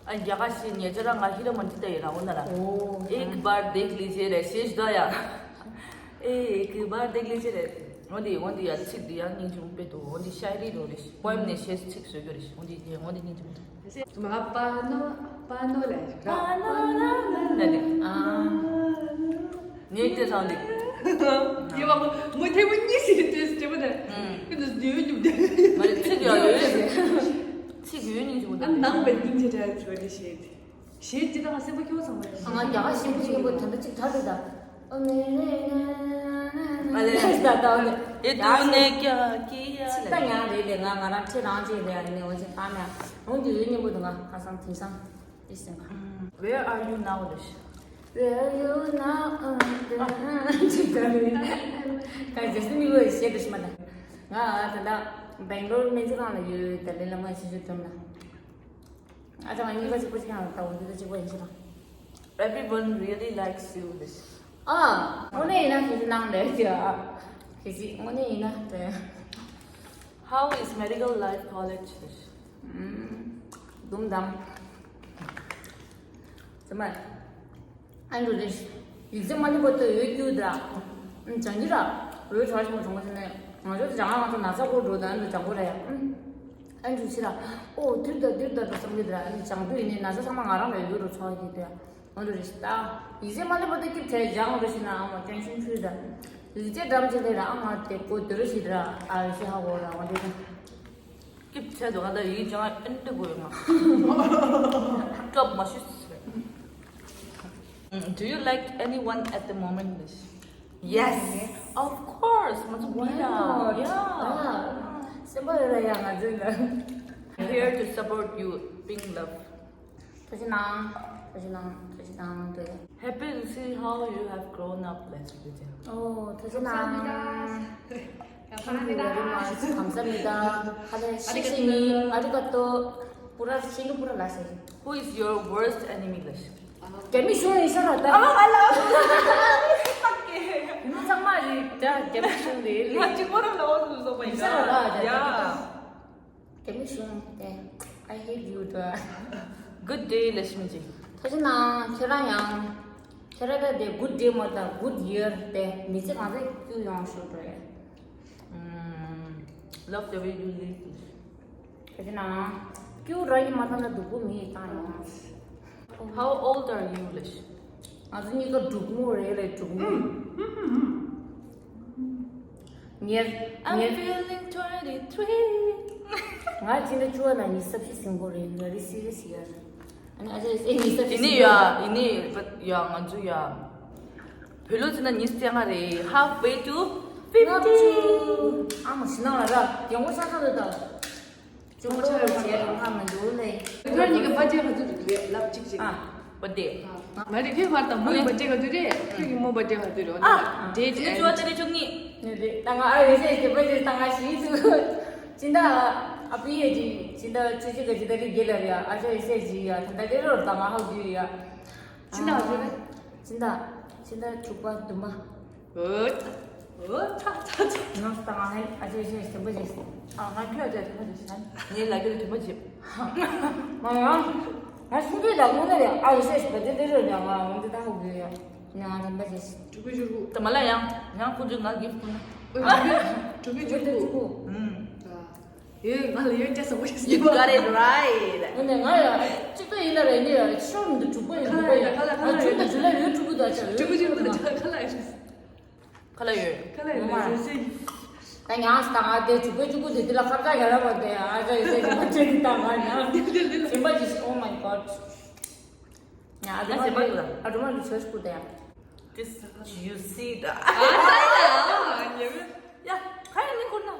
ཨ་རྒྱ་གར་ཞིག་ཉེ་ཆར་ང་ཧི་ར་མན་དི་ད་ཡིན་ར་འོ་ན་ར། ཨོ། एक बार देख लीजिए ལས་ཞེས་ཞུ་ད་ཡ། एक बार देख लीजिए ལས། འོ་དེ་འོ་དེ་ཡ་ཚིག་དེ་ཡ་སྙིང་རྗེ་མོ་དཔེ་འདུག་འོ་དེ་ཤ་ཡི་རི་རོ་རེ་ཞིག་པོ་ཨེམ་ནས་ཞེས་ཚིག་བཟོ་རྒྱུ་རེ་ཞིག་འོ་དེ་དེ་འོ་དེ་སྙིང་རྗེ་མོ་འདུག་མ་པ་ནོ་པ་ནོ་ལ་པ་ནོ་ལ་ལ་ལ་ལ། ཨ། ངས་དེ་སང་འདི། དེ་བ་མོ་མོ་ཐེ་མོ་གཉིས་སི་དེ་དེ་མོ་དེ། ཨུམ། ཁྱོད་ཚོ་ཡོད་ཉུབ་དེ། མ་རེད་ཚིག་ཡོད་ཡོད། ཚིག་ཡོད་ཉིན་ཅིག་མོ་དེ། ཨ་ནང་པའི་སྙིང་རྗེ་དྲན་ཚོད་དེ་ཤེས་དེ། ཞེས་ཅི་དང་སེམས་པ་སྐྱོ་བ་ཚང་མ་རེད། ང་རྒྱ་གར་ཞིག་ཅིག་ཡིན་པོ་དོན་དུ་ཅིག་ད་དུ་ད། ཨ་ལེ། ད་ད་ཨ་ལེ། ཨེ་ཏུ་ནེ་ཀྱ་ཀི་ཡ་ལེ། ད་ཉང་རེད་ལེ་ང་ང་རང་ཁྲི་རང་ཅིག་རེད་ཨ་ནེ་འོ་ཅིག་ད་ནེ་རུང་དུ་ཡོད་ཉིན་པོ་དུ་ང་ཁ་སང་དེང་སང་ཨི་སེང་ཁ། Where are you now ལེ། Where are you now? ཅིག་ད་རེད། ད་རྗེས་སུ་མི་བོ་ཞེས་དུ་ཤི་མ་ད། ང་ད་ད་Bangalore སྨན་རྩིས་ཁང་ལ་ཡོད་ད་ལེ་ལ་མ་ཤི་ཤི་དོན་ལ། ཨ་ཅག་གཉིས་ཀ་གཅིག་པོ་གཅིག་ཡང་ལ་ལྟ་འོ་འདི་ལ་གཅིག་པོ་ཡིན་ཞེས་དང་། Everyone really likes you ལེ། ཨ། དངོས་གནས་ཡིན་ན་ཁྱེད་ཀྱི་ནང་ལས་ཀྱི་ཨ། ཁྱེད་ཀྱི་དངོས་གནས་ཡིན་ན་དེ། How is medical life college ལེ། ཨམ། དུམ་དམ། ཚེ་མ། ཨ་འགྲོ་རེད། ཡིག་ཚད་མ་ནི་བོད་དུ་ཡོད་རྒྱུ་དང་། ཨུམ་བྱང་གི་ར། བོད་གྲྭ་ཆུང་ཆུང་མ་ཟེར་ནས། ང་ཚོ་དེ་བྱང་ང་ང་ཚོ་ན་ཚ་སྐོར་འགྲོ་དང་ཨ་འགྲོ་བྱང་གོ་ར་ཡ། ཨུམ། ཨ་འགྲོ་ཕྱི་ར། ཨོ་དུར་དང་དུར་དང་འགྲོ་བསམ་གི་དེ་ར་ཨ་ནི་བྱང་དུ་ཡིན་ནས་ན་ཚ་ཚང་མ་ང་རང་ལ་ཡོད་རུ་ཚོགས་ཀྱི་དེ། ཨ་འགྲོ་རེད་ད། ཡིག་ཚད་མ་ནི་བོད་དུ་སྐྱིད་ཆེ་བྱང་རུ་ཕྱི་ན་ཨ་མ་ཀྲན་ཤིན་ཕུལ་དང་། ཡིག་ཚད་འགྲམ་ཅིག་དེ་ར་ཨ་ང་དེ་གོ་དུ་རུ་ཕྱི་དེ་ར་ཨ་ཕྱི་ཧ་གོ་ར་ཨ་འགྲོ་དང་། སྐྱིད་ཆེ་དོ་ག་ད་ཡིག་ཅང་ཨེ་འདྲ་དགོས་ཡོད་མ། སྐབས་མ་ཤི། Do you like anyone at the moment? Yes. Of course. ང་ཚོ་Why not? Yeah. སེམས་པ་ཡོད་ལ་ཡ་ང་ཚོའི་ལ། I'm here to support you. Pink love. ཐུགས་རྗེ་གནང་། ཐུགས་རྗེ་གནང་། ཐུགས་རྗེ་གནང་། ཐུགས་རྗེ། Happy to see how you have grown up ལས་ཞུ་རྒྱུ་ཅན། ཨོ་ཐུགས་རྗེ་གནང་། Thank you very much. ཁམས་བཟང་མི་དང་ཧ་ལས་ཤེས་ཤེས་ནི་ཨ་རི་ཀ་ཏོ་པུ་ར་ཤེས་ནི་པུ་ར་ལ་ཤེས། Who is your worst enemy ལ་ཤེས། རྒྱ་མི་གཞུང་ཡིན་ཤ་ར་ད། ཨ་ཧ་ལ། མི་ཚང་མ་རེད་ད་རྒྱ་མི་གཞུང་རེད། ང་གཅིག་པོ་རང་ལ་འོ་ཟུག་བཟོ་བ་ཡིན་ཤ་ར་ད་རྒྱ་མི་ཡ། གཞུང་རྒྱ་མི་གཞུང་དེ། I hate you ད། Good day ལ་ཤེས་མི་ཅིག་ཐུགས་རྗེ་གནང་། ཁྱེད་རང་ཡང་། ཁྱེད་རང་ད་དེ་good day མོ་ད་good year དེ་མི་ཚེ་གང་ཚེ་སྐྱིད་ཡོང་ཤོག་འགྲོ་ཡ། Love the way you live. ཐུགས་རྗེ་གནང་། སྐྱིད་ར་ཡི་མ་ཐང་ན་སྡུག་པོ་མི་ཡི་བཏང་ཡོང་། How old are you ལ་ཤེས། ང་ཚོ་གཉིས་ཀ་དྲུག་མོ་རེད་ལས་དྲུག་མོ། ཉེར། I'm ཉེར། Feeling twenty three. ང་ཅི་འདྲ་བཅུ་བ་ན་ཉི་ཤུ་རྩ་བཞི་ཟིན་གོ་རེད། ང་རི་སི་རི་སི་ཡ། ཨ་ནི་ཨ་ཅེ་ཨེ་ཉི་ཤུ་རྩ་བཞི། ཡིན་ནི་ཡ་ཡིན་ནི་ཡ་ང་ཚོ་ཡ། བོད་ལོ་ཚིག་ན་ཉི་ཤུ་རྩ་ལྔ་རེད། Halfway to fifty. ཨ་མ་ཤི་ནང་ལ་ར་ཡོང་གོ་ཆ་ཚང་རེད་ད། ཅུང་ལོ་བྱས་རུང་ཁ་མི་འདུག་ལེ། ཁྱོད་གཉིས་ཀྱི་པར་ཆས་ག་ཚོད་འདུག་ལབ་གཅིག་གཅིག་ཨ། པར་ཆས། མ་རེད་ཁྱོད་ཕར་དང་མོ་ཡི་པར་ཆས་ག་ཚོད་རེད། ཁྱོད་ཀྱི་མོ་པར་ཆས་ག་ཚོད་རེད། ཨ། འདྲེ་འདྲེ་ཅོ་ཏ་རེ་ཆུང་ངི། ནི་རེད་ད་ང་ཨ་ཡོད་ཟེར་གྱི་པར་ཆས་ད་ང་ཤི་འདུག་ཅི་འདྲ། ཨ་པི་ཡེ་ཅི་ཅི་འདྲ་ཅི་ཅི་ག་ཅི་ད་རེ་རྒྱལ་ལ་རེད་ཨ་ཅོ་ཡོད་ཟེར་གྱི་ཡ་ད་ད་རེ་རོར་ད་ང་ཧ་གི་ཡ། ཅི་འདྲ་ཨ་ཅོ་རེད། ཅི་འདྲ། ཕྱི་ཟླ་དྲུག་པ་བདུན་པ། ཨོ། ཨོ། ཚ་ཚ་ཚ། ནང་སྟ་ང་ཧན་ཨ་ཅེ་ཤེས་དྲན་པ་བྱེད། ཨ་ང་ཁྱོད་ཨ་ཅེ་དྲན་པ་བྱེད་ཤན། ངའི་ལ་ཁྱོད་དྲན་པ་བྱེད། མ་ཡང་། ང་སུ་གི་ལ་ངོ་ནས་ཨ་ཅེ་ཤེས་པ་དེ་དེ་རེད་ཡ། ང་འོང་དེ་ད་ཧུ་གི་ཡ། ང་དྲན་པ་བྱེད། དྲུག་གི་ཞུ་རུ། ད་མ་ལ་ཡང་ཡང་ཁོ་ཚོས་ང་གིབ་ཁོ་ན། དྲུག་གི་ཞུ་རུ། ཨུམ། ཡོད། ང་ལ་ཡོད་སྐྱ་ས་བོ་ཞིག You got it right. ངས་ང་ཡ་གཅིག་པ་ཡིན་ན་རེ་ནི་ཡ་ཤོར་མི་འདུག་དྲུག་པ་ཡིན། དྲུག་པ་ཡིན། ཁ་ལ་ཁ་ལ་ཁ་ལ་ང་ཆུང་དུ་ཇུ་ལ་ཡོད་དྲུག་པ་དང་ཆ་དྲུག་པ་ཆུང་དུ་ཁ་ལ་ཡོད། ཁ་ལ་ཡོད། ཁ་ལ་ཡོད་ཟེར་ཟེར། ད་ཉང་སི་ད་ང་དེ་དྲུག་པ་གཅིག་པུ་དེ་དེ་ལ་ཁ་ཁ་ཡ་ར་བ་དེ་ཨ་ཅག་ཡོད་ཟེར་གྱི་མ་ཆེ་གི་ད་ང་ཉང་སེམས་པ་ཅིག Oh my God. ཉང་ཨ་ད་སེམས་པ་ཅིག་ཨ་ད་མ་ལུ་ཆོས་སྐུ་དེ་ཡ། This you see the. ཨ་ད་ཡ། ཡ་ཁ་ཡ་མི་ཁུར་ན།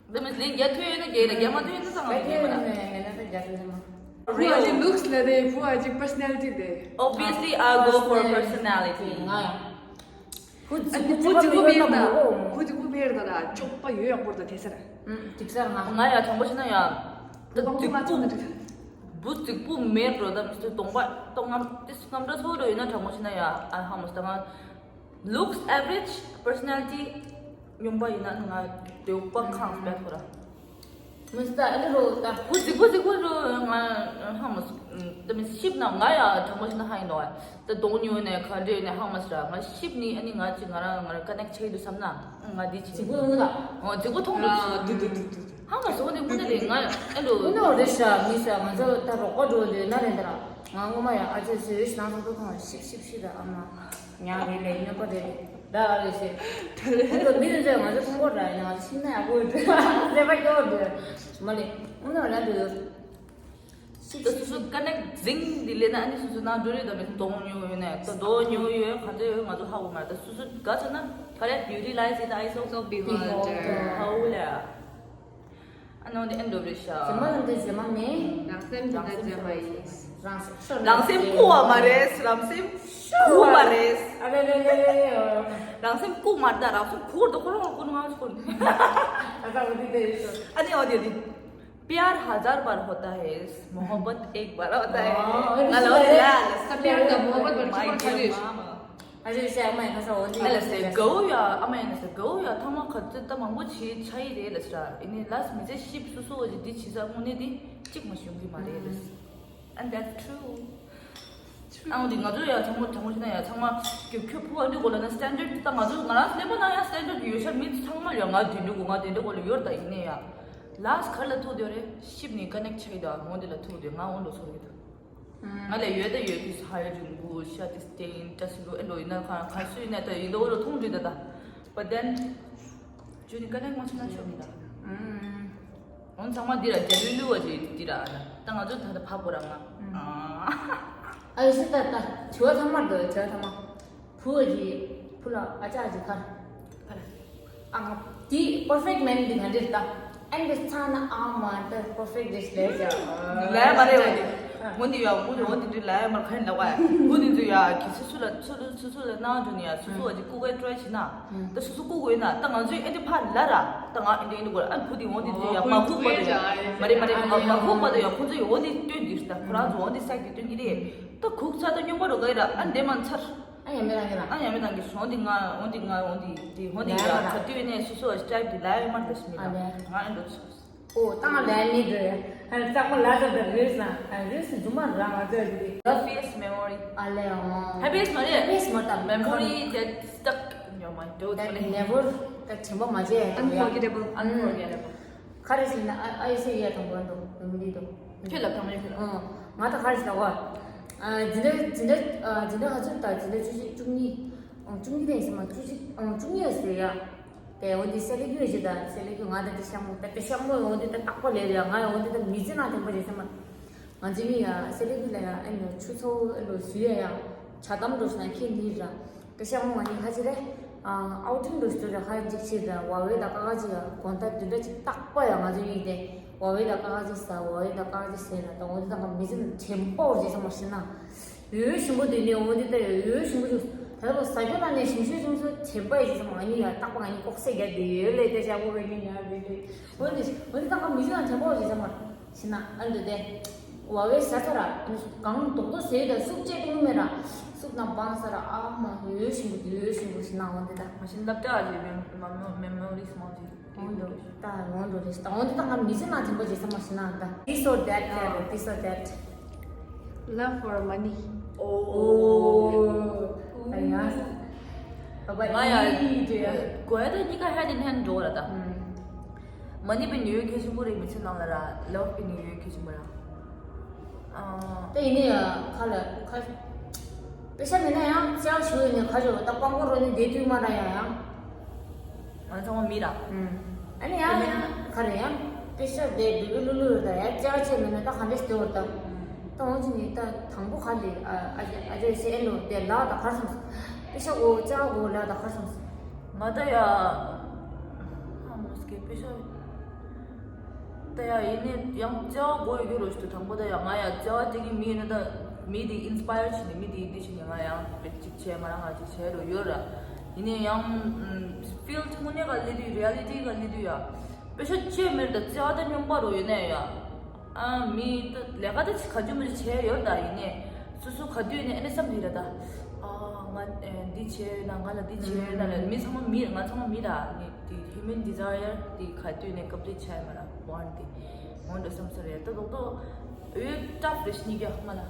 That means ལན་རྒྱག་ཐུབ་ཡོད་ན་རྒྱག་ཡིན་ལ་རྒྱག་མ་ཐུབ་ཡོད་ན་ཙང་ང་རྒྱག་མ་ཐུབ་ཡོད་ན་ཡིན་ན་ད་རྒྱག་ཐུབ་ཡོད་མ། བུ་ཨ་ཅེ་looks ལ་རེད། བུ་ཨ་ཅེ་personality ལ་རེད། Obviously I go for personality. ང་ཡང་བུ་ཨ་ཅེ་བུ་གཅིག་པུ་མེད་ན། བུ་གཅིག་པུ་མེད་ན་ཅོག་པ་ཡོད་ཡག་པོ་རེད་ད་དེ་ཟེར། ཨུམ་དེ་ཟེར་ང་། ང་ཡང་དྲང་པོ་བཤད་ན་ཡང་། ད་དུང་དུ་མ་ཚོགས་ན་འགྲིག་བུ་གཅིག་པུ་མེད་འགྲོ་ད་མི་ཚོས་གདོང་པ་གདོང་ངམ་ཏིས་ངམ་འདྲ་ཚོ་འགྲོ་ཡོད་ན་དྲང་པོ་བཤད་ན་ཡང་ཨ་ཧ་མོ་ད་ང་། Looks average, personality སྙོམས་པ་ཡིན་ན་ང་དེའུ་པ་ཁང་སྤེལ་ཐོ་ར། མི་སྟ་ཨ་ལེ་རོ་ད། བུ་གཟིག་པོ་གཟིག་པོ་རོ་ང་ཧ་མ་སོ། ད་མི་ཤིབ་ན་ང་ཡ་དྲང་པོ་ཞིག་ན་ཧ་ཡིན་ནོ། ད་གདོང་ཉོས་ནས་ག་འདྲ་ཡོད་ནས་ཧ་མ་སོ་ར། ང་ཤིབ་ནི་ཨ་ནི་ང་ཅི་ང་རང་ང་རང་ཀ་ནེག་ཆེ་འདུག་བསམ་ན་ང་འདི་ཆེ། གཟིག་པོ་ཡོང་ད། ཨོ་གཟིག་པོ་མཐོང་འདུག་ཨ་དུ་དུ་དུ་དུ། ཧ་མ་སོ་ནི་དངོས་གནས་རེད། ང་ཨེ་འགྲོ། དངོས་གནས་རེད་ཤག་མི་ཤག་ང་ཚོ་ད་རོགས་པ་འགྲོ་ལོས་ན་རེད་ད་ར། ང་སྔོན་མ་ཡང་ཨ་ཅེ་ཟེར་ཞིག་ནང་སོ་ཐོག་ཐོག་ཤིབ་ཤིབ་ཤིབ་ད་ཨ་མ། ཉག་རེད་ལས་སྨྱོན་པ་རེད་ད་ཨ་རེད་ཟེར། ཁོ་ཚོ་མི་རེ་ཚོས་ང་ཚོ་མཐོང་གོ་འདྲ་ཡིན་ང་ཚོ་ཤིབ་ན་ཡག་པོ་ཡོད་ཟེར་བ་སྐྱོ་བོ་འདུག་མ་ལས་དངོས་གནས་ལ་འདུག་ད་སོ་སོ་ཀ་ནེག་འཛིང་འདི་ལས་ན་ཨ་ནི་སོ་སོ་ནང་འགྲོ་རེད་ད་མི་གདོང་ཉོ་ཡོད་ནས་ད་རྡོ་ཉོ་ཡོད་ག་འདྲ་ཡོད་ང་ཚོ་ཧ་གོ་མ་རེད། ད་སོ་སོ་ག་ཚོད་ན་ག་རེ་you realize it I so beholder. ཧ་གོ་ལ། ཨ་ནི་འོ་འདི་ཨེ་འགྲོ་རེད་ཤག་བྱེ་མ་ལ་འདི་བྱེ་མ་མེད། རང་སེམས་འདི་ལྟར་བྱེ་མ་ཡིན། རང་སེམས་ཤོར་རང་སེམས་ལ་ཀུ་བ་མ་རེད། རང་སེམས་ཤོར་ཀུ་བ་རེད། ཨ་ལེ་ལེ་ལེ་ལེ་ཨོ། རང་སེམས་ཀུ་མ་རེད་ད་རང་སེམས་ཀུ་རེད་ཁོ་རང་ཀུ་ནི་ང་ཚོ་ཀུ་ནི། ཨ་ད་འོ་འདི་འདི་རེད་ཤག་ཨ་ནི་འོ་འདི་འདི། प्यार हजार बार होता है, मोहब्बत एक बार होता है. ཨོ། ང་ལ་འོ་འདི་ལ་ལ་ས། प्यार का मोहब्बत बड़ी खबर खा रही है। ཨ་ཅེ་ཤ་ཨ་མ་ཡི་ཁ་ས་འོ་འདི་ཨ་ལ་སེ་གའུ་ཡ་ཨ་མ་ཡ་ན་སེ་གའུ་ཡ་ཐ་མ་ཁ་ཚོད་ད་མང་པོ་བྱེད་ཆ་ཡི་རེད་ལ་སྲ་ཨི་ནི་ལ་སི་མི་ཚེ་ཤིབ་སུ་སུ་འོ་ཅི་འདི་བྱེད་ས་དངོས་གནས་འདི་གཅིག་མ་ཤོང་གི་མ་རེད་ལ་སི། And that's true. ཨང་འདི་ང་ཚོ་ཡ་ཚང་མ་དྲང་པོ་བཤད་ན་ཡ་ཚང་མ་ཁྱོད་ཁྱོད་ཕུ་བ་འདི་གོ་ལ་ན་standard ད་ང་ཚོ་ང་རང་སླེབས་པ་ན་ཡ་standard ཡོད་ཤ་མི་ཚང་མ་ཡ་ང་དེ་འདྲ་གོ་ང་དེ་འདྲ་གོ་ལ་ཡོད་ད་ཡིན་ནའི་ཡ་ལ་སི་ག་ལ་ཐུག་དེ་རེད་ཤིབ་ནི་ཀ་ནེག་ཆ་ཡི་ད་འོ་འདི་ལ་ཐུག་དེ་ང་འོ་འགྲོ་སོང་གི་ད། ང་ལ་ཡོད་ད་ཡོད་དུས་ཧ་ཡོད་རིང་པོ་ཤ་དེ་སྟེང་བཀྲ་ཤིས་འགྲོ་ཨེ་འགྲོ་ཡིན་ན་གང་གང་སུ་ཡིན་ན་ད་ཡིན་ད་འོ་རོ་མཐོང་འདྲི་ད་ད། But then ཇུ་ནི་ཀ་ནེག་མ་ཆུ་ན་ཆོ་མི་ད། འོན་ཚང་མ་འདི་ར་རྒྱ་ལུས་ལུས་བ་ཅིག་འདི་ར་ད་ང་ཚོ་ད་ད་ཕ་གོ་ར་ང་། ཨ་ཡོད་སི་ད་ད་དྲི་བ་ཐ་མར་འདུག་དྲི་བ་ཐ་མ། བུ་བ་ཅིག་བུ་ལ་ཨ་ཅག་ཅིག་གར། གར། ཨ་ང་དེ་perfect man འདི་ག་འདྲ་ད། ཨན་འདི་ཚང་ན་ཨ་མ་ད་perfect རེད་ལས་ཀྱང་། ལས་མ་རེད་བ་འདི། འོ་འདི་ཡ་འོ་འདི་འོ་འདི་འདི་ལས་མ་ཁན་ལ་བ། འོ་འདི་འདི་ཡ་གི་སུ་སུ་ལ་སུ་སུ་སུ་སུ་ལ་ནང་དུ་ནི་ཡ་སུ་སུ་བ་ཅིག་ཀུ་གེ་ཊི་རའི་བྱེད་ན། ད་སུ་སུ་ཀུ་གེ་ན་ད་ང་ཚོས་ཨེ་འདི་ཕ་ལ་ར་ད་ང་ཨེ་འདི་ཨེ་འདི་གོ་ཨ་བུ་འདི་འོ་འདི་འདི་ཡ་མ་ཁུག་པ་དུ་ཡ་མ་རེད་མ་རེད་མ་མ་ཁུག་པ་དུ་ཡ་ཁོ་ཚོ་ཡ་འོ་འདི་སྟོན་འདི་ད་ཁོ་རང་ཚོ་འོ་འདི་སེག་གི་སྟོན་གི་རེད། ད་ཁུག་ཚ་ད་སྙོམས་པ་རོ་ག་ཡི་ར་ཨ་འདི་མ་ཚར། ཨ་ཡ་མེ་རང་གི་རང་། ཨ་ཡ་མེ་རང་གི་ཧོན་དི་ང་ཧོན་དི་ང་ཧོན་དི་དི་ཧོན་དི་ཡ་ཁ་ཏུ་ནས་སུ་སུ་ཨ་སི་ཊེབ་དི་ལ་ཡ་མ་རེད་སི་མི་ལ་ང་ཨ་འདྲ་ཆོས། ཨོ་ཏང་ལ་ཡ་མི་འདྲ་ཨ་ཙག་མ་ལ་ཙག་ད་རེས་ན་ཨ་རེས་སུ་ཇུ་མ་རང་ང་ཙག་གི་ཧེ་པི་ཡེ་སི་མེ་མོ་རི། ཨ་ལེ་ཨོ་ཧེ་པི་ཡེ་སི་མ་རེད། ཧེ་པི་ཡེ་སི་མ་རེད་ད་མེ་མོ་རི་that stuck in your mind. That never ད་དྲན་པ་མ་བརྗེད་ཡ། Unforgettable. Unforgettable. ག་རེ་ཟེར་ན་ཨ་ཨ་ཡེ་སེ་ཡ་དང་པོ་འདུག་མི་འདུག་ཁྱོད་ལ་གང་མེད་ཁྱོད་ལ། ཨང་། ང་ད་ག་རེ་ཟེར་ན་འོ། ཨ་འཛིན་གྲྭ་འཛིན་གྲྭ་ཨ་འཛིན་གྲྭ་ག་ཚོད་ད་འཛིན་གྲྭ་བཅུ་གཅིག་བཅུ་གཉིས། ཨང་བཅུ་གཉིས་དེ་ཟེར་མ་བཅུ་གཅིག་ཨང་བཅུ་གཉིས་ཟེར་ཡ། དེ་འོ་འདི་སེ་ལེ་ཀུ་ཡོད་ཅིག་ད་སེ་ལེ་ཀུ་ང་ད་དེ་ཤག་མོ་ད་དེ་ཤག་མོ་འོ་འདི་ད་རྟག་པ་ལས་རེད་ཡ། ང་ཡ་འོ་འདི་ད་མི་ཚེ་ནང་དེ་འདྲ་རེད་ཟེར་མ། ང་ཚོ་གཉིས་ཡ་སེ་ལེ་ཀུ་ལ་ཡ་ཨེ་ནོ་ཆུ་ཚོད་ཨེ་ནོ་བཞི་ཡ་ཡ། ཇ་དམ་འགྲོ་ཤི་ན་ཁྱེད་གཉིས་ར། ད་ཤག་མོ་ང་གཉིས་ཁ་ཅིག་རེད། ཨ་ཨའུ་ཊིང་འགྲོ་ཤི་ར་ཧ་ཅིག་ཕྱིར་ར་ཝ་ཝེ་དང་ཀ་ཀ་ཅིག་ཡ་དགོང་དག་བདུན་ཕྲག་གཅིག་རྟག་པ་ཡ་ང་ཚོ་གཉིས་དེ་ཝ་ཝེ་དང་ཀ་ཀ་ཅིག་ཟ་ཝ་ཝེ་དང་ཀ་ཀ་ཅིག་ཟས་ན་ད་འོ་དེ་དང་ག་མི་ཚེ་ནང་དྲན་པ་འོར་ཅིག་ཚང་མ་ཤི་ན། ཡོད་ཞིམ་པོ་དེ་ནས་འོ་དེ་ད་ཡོད་ཞིམ་པོ་ཅིག་ད་ལོ་ཟ་རྒྱུ་ན་ནས་ཞིམ་ཤོས་ཞིམ་ཤོས་དྲན་པ་ཡི་ཅིག་ཚང་མ་ང་གཉིས་ཡ་རྟག་པ་ང་གཉིས་ལྐོག་ཟས་རྒྱག་དེ་ཡོད་ལས་དེ་ཤག་མོ་ང་གཉིས་ཡ་དེ་དེ་འོ་དེ་འོ་དེ་དང་ག་མི་ཚེ་ནང་དྲན་པ་འོར་ཅིག་ཚང་མ། ཤི་ན་ཨ་འདི་དེ། ཝ་ཝེ་ཟ་ཚར་ར། གང་རྡོག་རྡོག་ཟས་དང་སུབ་བཅད་གཏོང་མེད་ར། སུབ་ནང་སྦང་ས་ར་ཨ་མ་ཡོད་ཞིང་གི་ཡོད་ཞིང་གི་ཞིག་ནང་འོན་ཏེ་ད། མ་གཞི་སློབ་གྲྭ་ལ་མེ་མོ་རིས་མང་ཅིག་འོན་ཏེ་ད་འོན་ཏེ་རེད་ད། འོན་ཏེ་ད་ང་མི་ཚེ་ནང་དྲན་པ་བརྗེད་ས་མ་ཞིག་ནང་ད། This or that ཁ་རེད། This or that. Love or money? ཨོ། ཨོ། ད་ཡ། ང་ཡ་ཡིན་དེ་ཡ། གོ་ཡ་ད་གཉིས་ཀ་ཧད་ཨིན་ཧན་འགྲོ་ར་ད། ཨུམ། མ་ཎི་པའི་ཉི་འོད་གལ་ཆེན་པོ་རེད། མི་ཚེ་ནང་ལ་ར་ལབ་པའི་ཉི་འོད་གལ་ཆེན་པོ་ར། ཨ། དེ་ཡིན་ནའི་ཡ་ཁ་ལ་ཁ། པེ་ཤ་མེད་ན་ཡང་ཅག་ཞུ་ཡིན་ནའི་ཁ་ཞོ་ད་པང་པོ་རོ་ནི་བསྡད་དུས་མ་ར་ཡང་ཡང་། ང་ཚང་མ་མི་ར། ཨུམ། ཨ་ནི་ཡང་ཡང་ཁ་རེ་ཡང་པེ་ཤ་བསྡད་བི་བི་ལུ་ལུ་ར་ད་ཡ་ཅག་ཅེ་མེད་ན་ད་ག་འདྲས་བསྡད་བར་ད། ད་འོང་ཅི་ནི་ད་དང་པོ་ཁ་ལི་ཨ་ཨ་ཨ་ཅེ་སེ་ཨེ་ལོ་དེ་ལ་ད་ཁར་སོང་། པེ་ཤ་གོ་ཅག་གོ་ལ་ད་ཁར་སོང་། ང་ད་ཡ། ཧ་མོ་སྐད་པེ་ཤ། ད་ཡ་ཡིན་ནི་ཡང་བྱ་བ་དགོས་ཡོད་རོ་ཞིག་ཏུ་དང་པོ་ད་ཡ་ང་ཡ་བྱ་བ་དེ་གི་མི་ཡིན་ན་ད་མི་དེ་ཨིན་སི་པ་ཡར་བྱས་ནས་མི་དེ་འདི་བྱས་ནས་ང་ཡང་དཔེ་གཅིག་བྱས་ང་རང་ང་གཅིག་བྱས་རོ་ཡོད་ར། ཡིན་ནའི་ཡང་ཕིལ་དངོས་གནས་ག་ལི་དུས་རི་ཨ་ལི་ཊི་ག་ལི་དུས་ཡ། པེ་ཤ་ཅེ་མེར་ད་བྱ་བ་ད་སྙོམས་པ་རོ་ཡོད་ནའི་ཡ། ཨ་མི་ད་ལས་ཀ་ད་ཅི་ག་ཅུ་མ་ཅི་བྱས་ཡོད་ད་ཡིན་ནའི། སོ་སོ་ག་དུས་ནས་ཨ་ནི་བསམ་དུས་ར་ད། ཨ་ང་འདི་བྱས་ཡོད་ན་ང་ལ་འདི་བྱས་ཡོད་ན་ལ་མི་ཚང་མ་མི་ང་ཚང་མ་མི་ར་ནི། དེ་ཧིའུ་མན་ཌི་ཛའི་ཡར་དེ་ག་དུས་ནས་ཀམ་པི་ལིཊ་བྱས་མ་ར་ཝོན་ཊི་དེ། ཝོན་ཊི་བསམ་ས་རེད་ད་རྡོག་རྡོག་ཡོད་ཊབ་རེད་ཤི་ནི་ག་མ་ལ།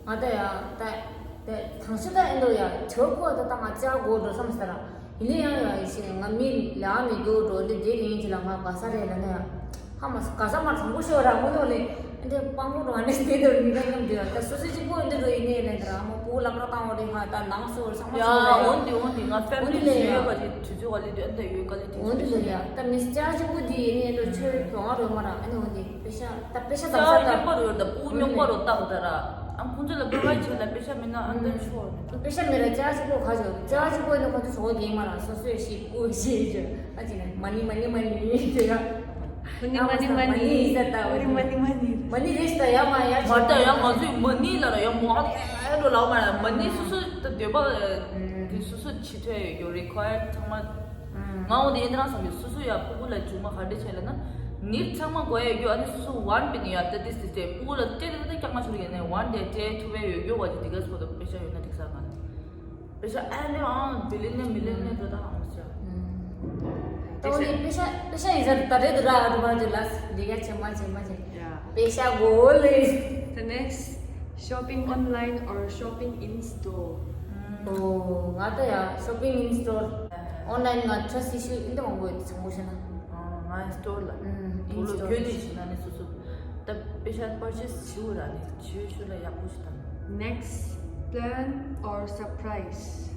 ང་ད་ཡ་ད་ད་ཐང་ཤུ་ད་ཨེ་འདོ་ཡ་ཆོ་གོ་ད་ད་ང་ཅག་གོ་འགྲོ་བསམ་ས་ར། ཡིན་ན་ཡང་ཡ་ཡི་ཤི་ང་མི་ལ་མི་དགོས་འགྲོ་ལི་དེ་རིང་གི་ལ་ང་ག་ས་རེད་ལ་ན་ཡ། ཧ་མ་ག་ས་མ་དང་པོ་ཤོ་ར་མོ་ཡོ་ལེ། འདི་པང་མོ་རོ་ཨ་ནེ་སྟེ་དོ་མི་ལ་ཡང་འདི་ད་སོ་སོ་གཅིག་པོ་འདི་རོ་ཡིན་ནས་ལེ་འདྲ་མོ་པོ་ལག་ར་བཏང་བ་རེད་ང་ད་ནང་སོ་ཚང་མ་ཡ་ཚང་མ་འོན་ཏེ་འོན་ཏེ་ང་ཕེ་མི་ལི་ཞིག་ཡོད་པ་དེ་དུས་ཚོད་ག་ལི་དུས་ཨ་ད་ཡོད་ག་ལི་དུས་འོན་ཏེ་ཡ་ད་མི་སྐྱ་གཅིག་པོ་འདི་ཡིན་ནས་འདྲ་ཆོས་གོ་ང་རོ་མ་ར་ཨ་ནེ་འོན་ཏེ་པེ་ཤ་ད་པེ་ཤ་ད་ས་ད་ཉོག་པ་རོ་ཡོད་ད་པོ་ཉོག་པ་རོ་ཏག་ད་ར་ཨ་ཁོང་ཚོ་ལ་པེ་ཤ་ཆེ་ལ་པེ་ཤ་མིན་ན་ཨ་ད་ཆོ་པེ་ཤ་མེད་ལ་སྐྱ་གཅིག་པོ་ག་ཆོ་སྐྱ་གཅིག་པོ་ནི་ཁོང་ཚོ་ཆོ་ག་མ་ར་སོ་སོའི་ཤི་པོ་ཤི་ཆོ་ཨ་ཅི་ནས་མ་ནི་མ་ནི་མ་ནི་ཡིན་ཆོ་ཡ། མ་ནི་མ་ནི་མ་ནི། མ་ནི་ཡིན་ས་ད་འོ་རི་མ་ནི་མ་ནི། མ་ནི་རེད་ད་ཡ་མ་ཡ་མ་ད་ཡ་ང་ཚོས་མ་ནི་ལ་ར་ཡ་མ་ཨ་ཨེ་འགྲོ་ལའོ་མ་ཡ་མ་ནི་སོ་སོ་ད་འདོད་པ་དེ་སོ་སོ་ཆི་ཐོས་ཡོད་རི་ཁོ་ཡ་ཚང་མ་ང་འོ་དེ་ཡིན་ད་རང་སང་གི་སོ་སོ་ཡ་ཕུ་གུ་ལ་ཇུ་མ་ག་འདྲ་བྱས་ལ་ན་ནི་ཚང་མ་གོ་ཡ་ཡོད་ཨ་ནི་སོ་སོ་ཝན་པི་ནི་ཡ་ད་དེ་སི་ཏེ་ཕུ་གུ་ལ་སྤྲད་དེ་ད་སྐྱག་མ་ཤོར་ཡིན་ནས་ཝན་ཏེ་སྤྲད་ཐུབ་པའི་ཡོད་རྒྱུ་བ་ཅི་དེ་ག་སོ་ད་པེ་ཤ་ཡོད་ན་དེ་ས་ག་ན། པེ་ཤ་ཨ་ནི་ཨང་བི་ལི་ནི་མི་ལི་ནི་འགྲོ་ད་ཨང་ཟེར། ད་འོ་ནི་པེ་ཤ་པེ་ཤ་ཡིན་ཟེར་ད་རེད་དུ་ར་ཨ་དུ་མ་ཅི་ལ་ལི་ག་ཆེ་མ་ཆེ་མ་ཆེ། པེ་ཤ་གོ་ལེ། The next, shopping online or shopping in store? ཨོ་ང་ད་ཡ་shopping in store. ཨོན་ལ་ཡིན་ང་ཊྲ་སི་ཤུ་ཨིན་ད་མང་པོ་ཡོད་ཚང་མ་ཤེས་ན། ང་ཡང་སི་ཊོར་ལ་ཨིན་ཊོར་ལ་གྱོན་ནས་ཤེས་ན་ནི་སོ་སོ་ད་པེ་ཤ་པར་ཆེ་སི་ཞུ་ར་ནི་ཆུ་ཤུ་ལ་ཡག་པོ་ཞིག་དང་། Next, plan or surprise?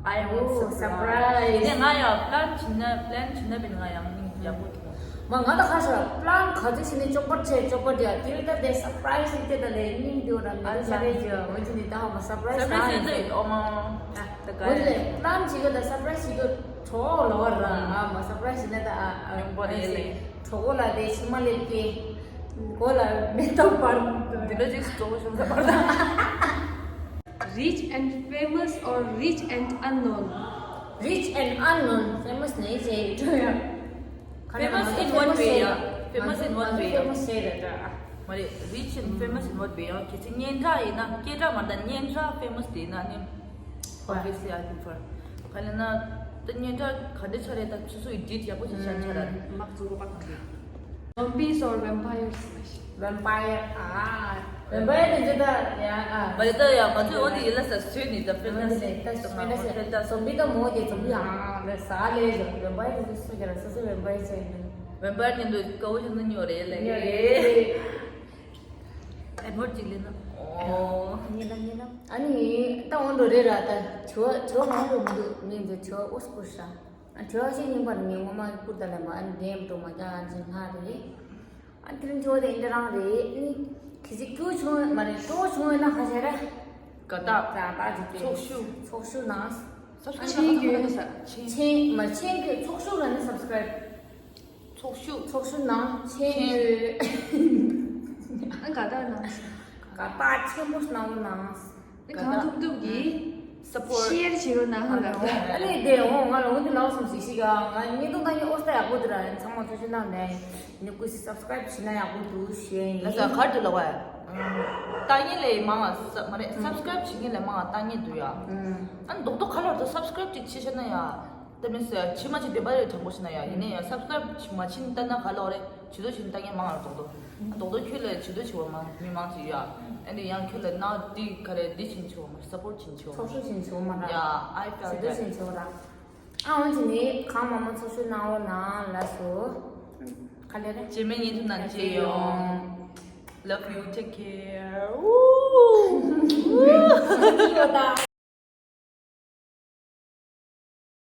I want surprise. ནས་ང་ཡང་པི་ལན་བྱིན་ན་པི་ལན་བྱིན་ན་པིན་ང་ཡང་ནི་ཡག་པོ་འདུག་མ་ང་ད་ཁ་ཤ་པི་ལན་ག་ཚོད་བྱིན་ནས་ཅོག་པར་ཆེ་ཅོག་པར་དེ་ཡ་དེ་ད་དེ་སར་པ་རའི་སི་དེ་ད་ལས་ནིང་དེ་འོ་ར་མི་ད་ཤ་རེ་ཇི་འོ་ཅི་ནི་ད་ཧ་མ་སར་པ་རའི་སི་ད་ཧ་མ་སར་པ་རའི་སི་ད་ཡོད་ཨོ་མ། ད་ག་ཡ་ལས་པི་ལན་བྱེད་གི་ད་སར་པ་རའི་སི་བྱེད་གི་གྲོགས་ལོ་བར་ར་ཨ་མ་སར་པ་རའི་སི་ན་ད་ཨ་ཨ་ཉོན་པོ་རེད་ལས། གྲོགས་ལ་དེ་ཕྱི་མ་ལེབ་ཀྱི་གོ་ལ་མེ་ཏོག་པར་འདི་འདྲ་ཅིག་གྲོགས་ཤོར་ས་པར་ད། Rich and famous or rich and unknown? Rich and unknown. Famous ནས་ཇེ་ཡི་ཏོ་ཡ། Famous in what way ཡ། Famous in what way ཡ། Famous ཞེས་རེད་ད། མ་རེད། Rich and famous in what way ཡང་ཁྱེད་ཚོ་སྙན་གྲགས་ཡིན་ན་སྐད་གྲགས་མ་རེད་ད་སྙན་གྲགས་famous དེ་ཡིན་ན་ནི། Obviously I prefer. ག་ལ་ན་ད་སྙན་གྲགས་ག་འདྲ་ཆགས་རེད་ད་སོ་སོ་ཡི་ཌེ་ཊི་ཡག་པོ་ཞིག་ཤར་ཆགས་ར། དམག་ཚོ་དམག་ཚོ། Zombies or vampires? Vampire. ཨ། Vampire དེ་ད་ཡ་ཨ། མ་རེད་ད་ཡ་ང་ཚོས་འོ་དེ་ཡིན་ལ་ས་བཟོས་ནི་ད་ཕེ་ནས་ད་ཕེ་ནས་ད་ཟོམ་པི་ད་མོ་དེ་ཟོམ་པི་ཡང་ལ་ས་ལས་ཡོད། Vampire དེ་སུ་ག་ར་སོ་སོ་vampire ཆགས་ཡིན། Vampire ཉིན་དུ་དཀའ་བོ་ཞིག་ན་ཉོ་རེད་ལ་ཉོ་ཡིན། རེད། ཨེ་མོར་ཅིག་ལེན་ན། ཨོ། ཉེ་ལ་ཉེ་ལ། ཨ་ནི་ད་འོང་འགྲོ་རེད་ར་ད་ཇོ་ཇོ་མང་པོ་མི་འདུག་ངས་འདི་ཇོ་ཨོ་སྐུ་ཤ། ཨ་ཇོ་ཞིག་ཡིན་པར་ངས་ངོ་མ་བསྐུར་ད་ལ་མ་ཨ་ནི་འདེམས་འགྲོ་མ་ཀྱང་ཨ་ཇི་ལྷ་རེད། ཨ་དེ་རིང་ཇོ་དེ་འདྲ་རང་རེད་ནི། གི་ཟིག་སྐྱུ་བྱུང་མ་རེད་སྤྲོ་བྱུང་ཡོད་ན་ཧ་ཤེ་ར། དགའ་རྟགས། དགའ་རྟགས་ཅིག་དེ། ཚོགས་ཞུགས། ཚོགས་ཞུགས་ནང་། སབ་སི་ཀ་རའིབ་ཆེན་གྱི་ཆེན་མ་ཆེན་གྱི་ཚོགས་ཞུགས་ལ་ནི་སབ་སི་ཀ་རའིབ། ཚོགས་ཞུགས། ཚོགས་ཞུགས་ནང་ཆེན་ཡོད། ཨ་དགའ་རྟགས་ནང་། དགའ་རྟགས་ཆེན་པོ་གནང་རོགས་གནང་། ཨ་གང་ཐུབ་ཐུབ་ཀྱིས་སཔོར་ཊི་ཤེར་བྱེད་རོགས་གནང་ཧ་ལ། ཨ་ལས་དེ་འོང་ང་ལ་འོང་དུ་ལའོ་སོང་ཟིག་ཤིག་ང་བརྙན་ཐུང་ད་ནི་ཨོ་སྟ་ཡག་པོ་དུ་ར་ཚང་མ་ཐུགས་རྗེ་གནང་ནས་ནི་ཀུ་སི་སབ་སི་ཀ་རའིབ་བྱེད་ན་ཡག་པོ་འདུག་ཞེས་ཡིན། ལ་ས་གར་དུ་ལ་བ། ལྟ་མཁན་ལས་མང་བ་ས་མ་རེད། སབ་སི་ཀ་རེབ་བྱེད་མཁན་ལས་མང་བ་ལྟ་མཁན་འདུག་ཡ། ཨ་ནི་རྡོག་རྡོག་ཁ་ལོར་དུ་སབ་སི་ཀ་རེབ་ཅིག་བྱེད་ཤེས་ན་ཡ། དེ་མིན་ས་ཕྱི་མ་ཅིག་བདེན་པ་རེད་དྲང་པོ་བཤད་ན་ཡ། ཡིན་ནའི་ཡ་སབ་སི་ཀ་རེབ་བྱེད་མ་བྱེད་ལྟ་ན་ག་ལོག་རེད། བྱེད་དོ་བྱེད་ལྟ་མཁན་མང་བ་རྡོག་རྡོག་རྡོག་རྡོག་ཁྱོད་ལས་བྱེད་དོ་བྱེད་པ་མང་མི་མང་ཅིག་ཡ། ཨ་ནི་ཡང་ཁྱོད་ལས་ན་འདི་ག་རེ་འདི་བྱེད་བྱེད་པ་མ་རེད། སབ་པོར་བྱེད་བྱེད་པ་མ་རེད། ཚོགས་ཞུགས་བྱེད་བྱེད་པ་མ་རེད། Yeah, I felt that. བྱེད་དོ་བྱེད་བྱེད་པ་ར། ཨ་འོན་ཅི་ནི་གང་མང་མང་ཚོགས་ཞུགས་གནང་འོ་ན་ལ་སོ། ག་ལེ་རེད། རྗེས་མའི་བརྙན་ཐུང་ནང་མཇལ་ཡོང་། Love you, take care.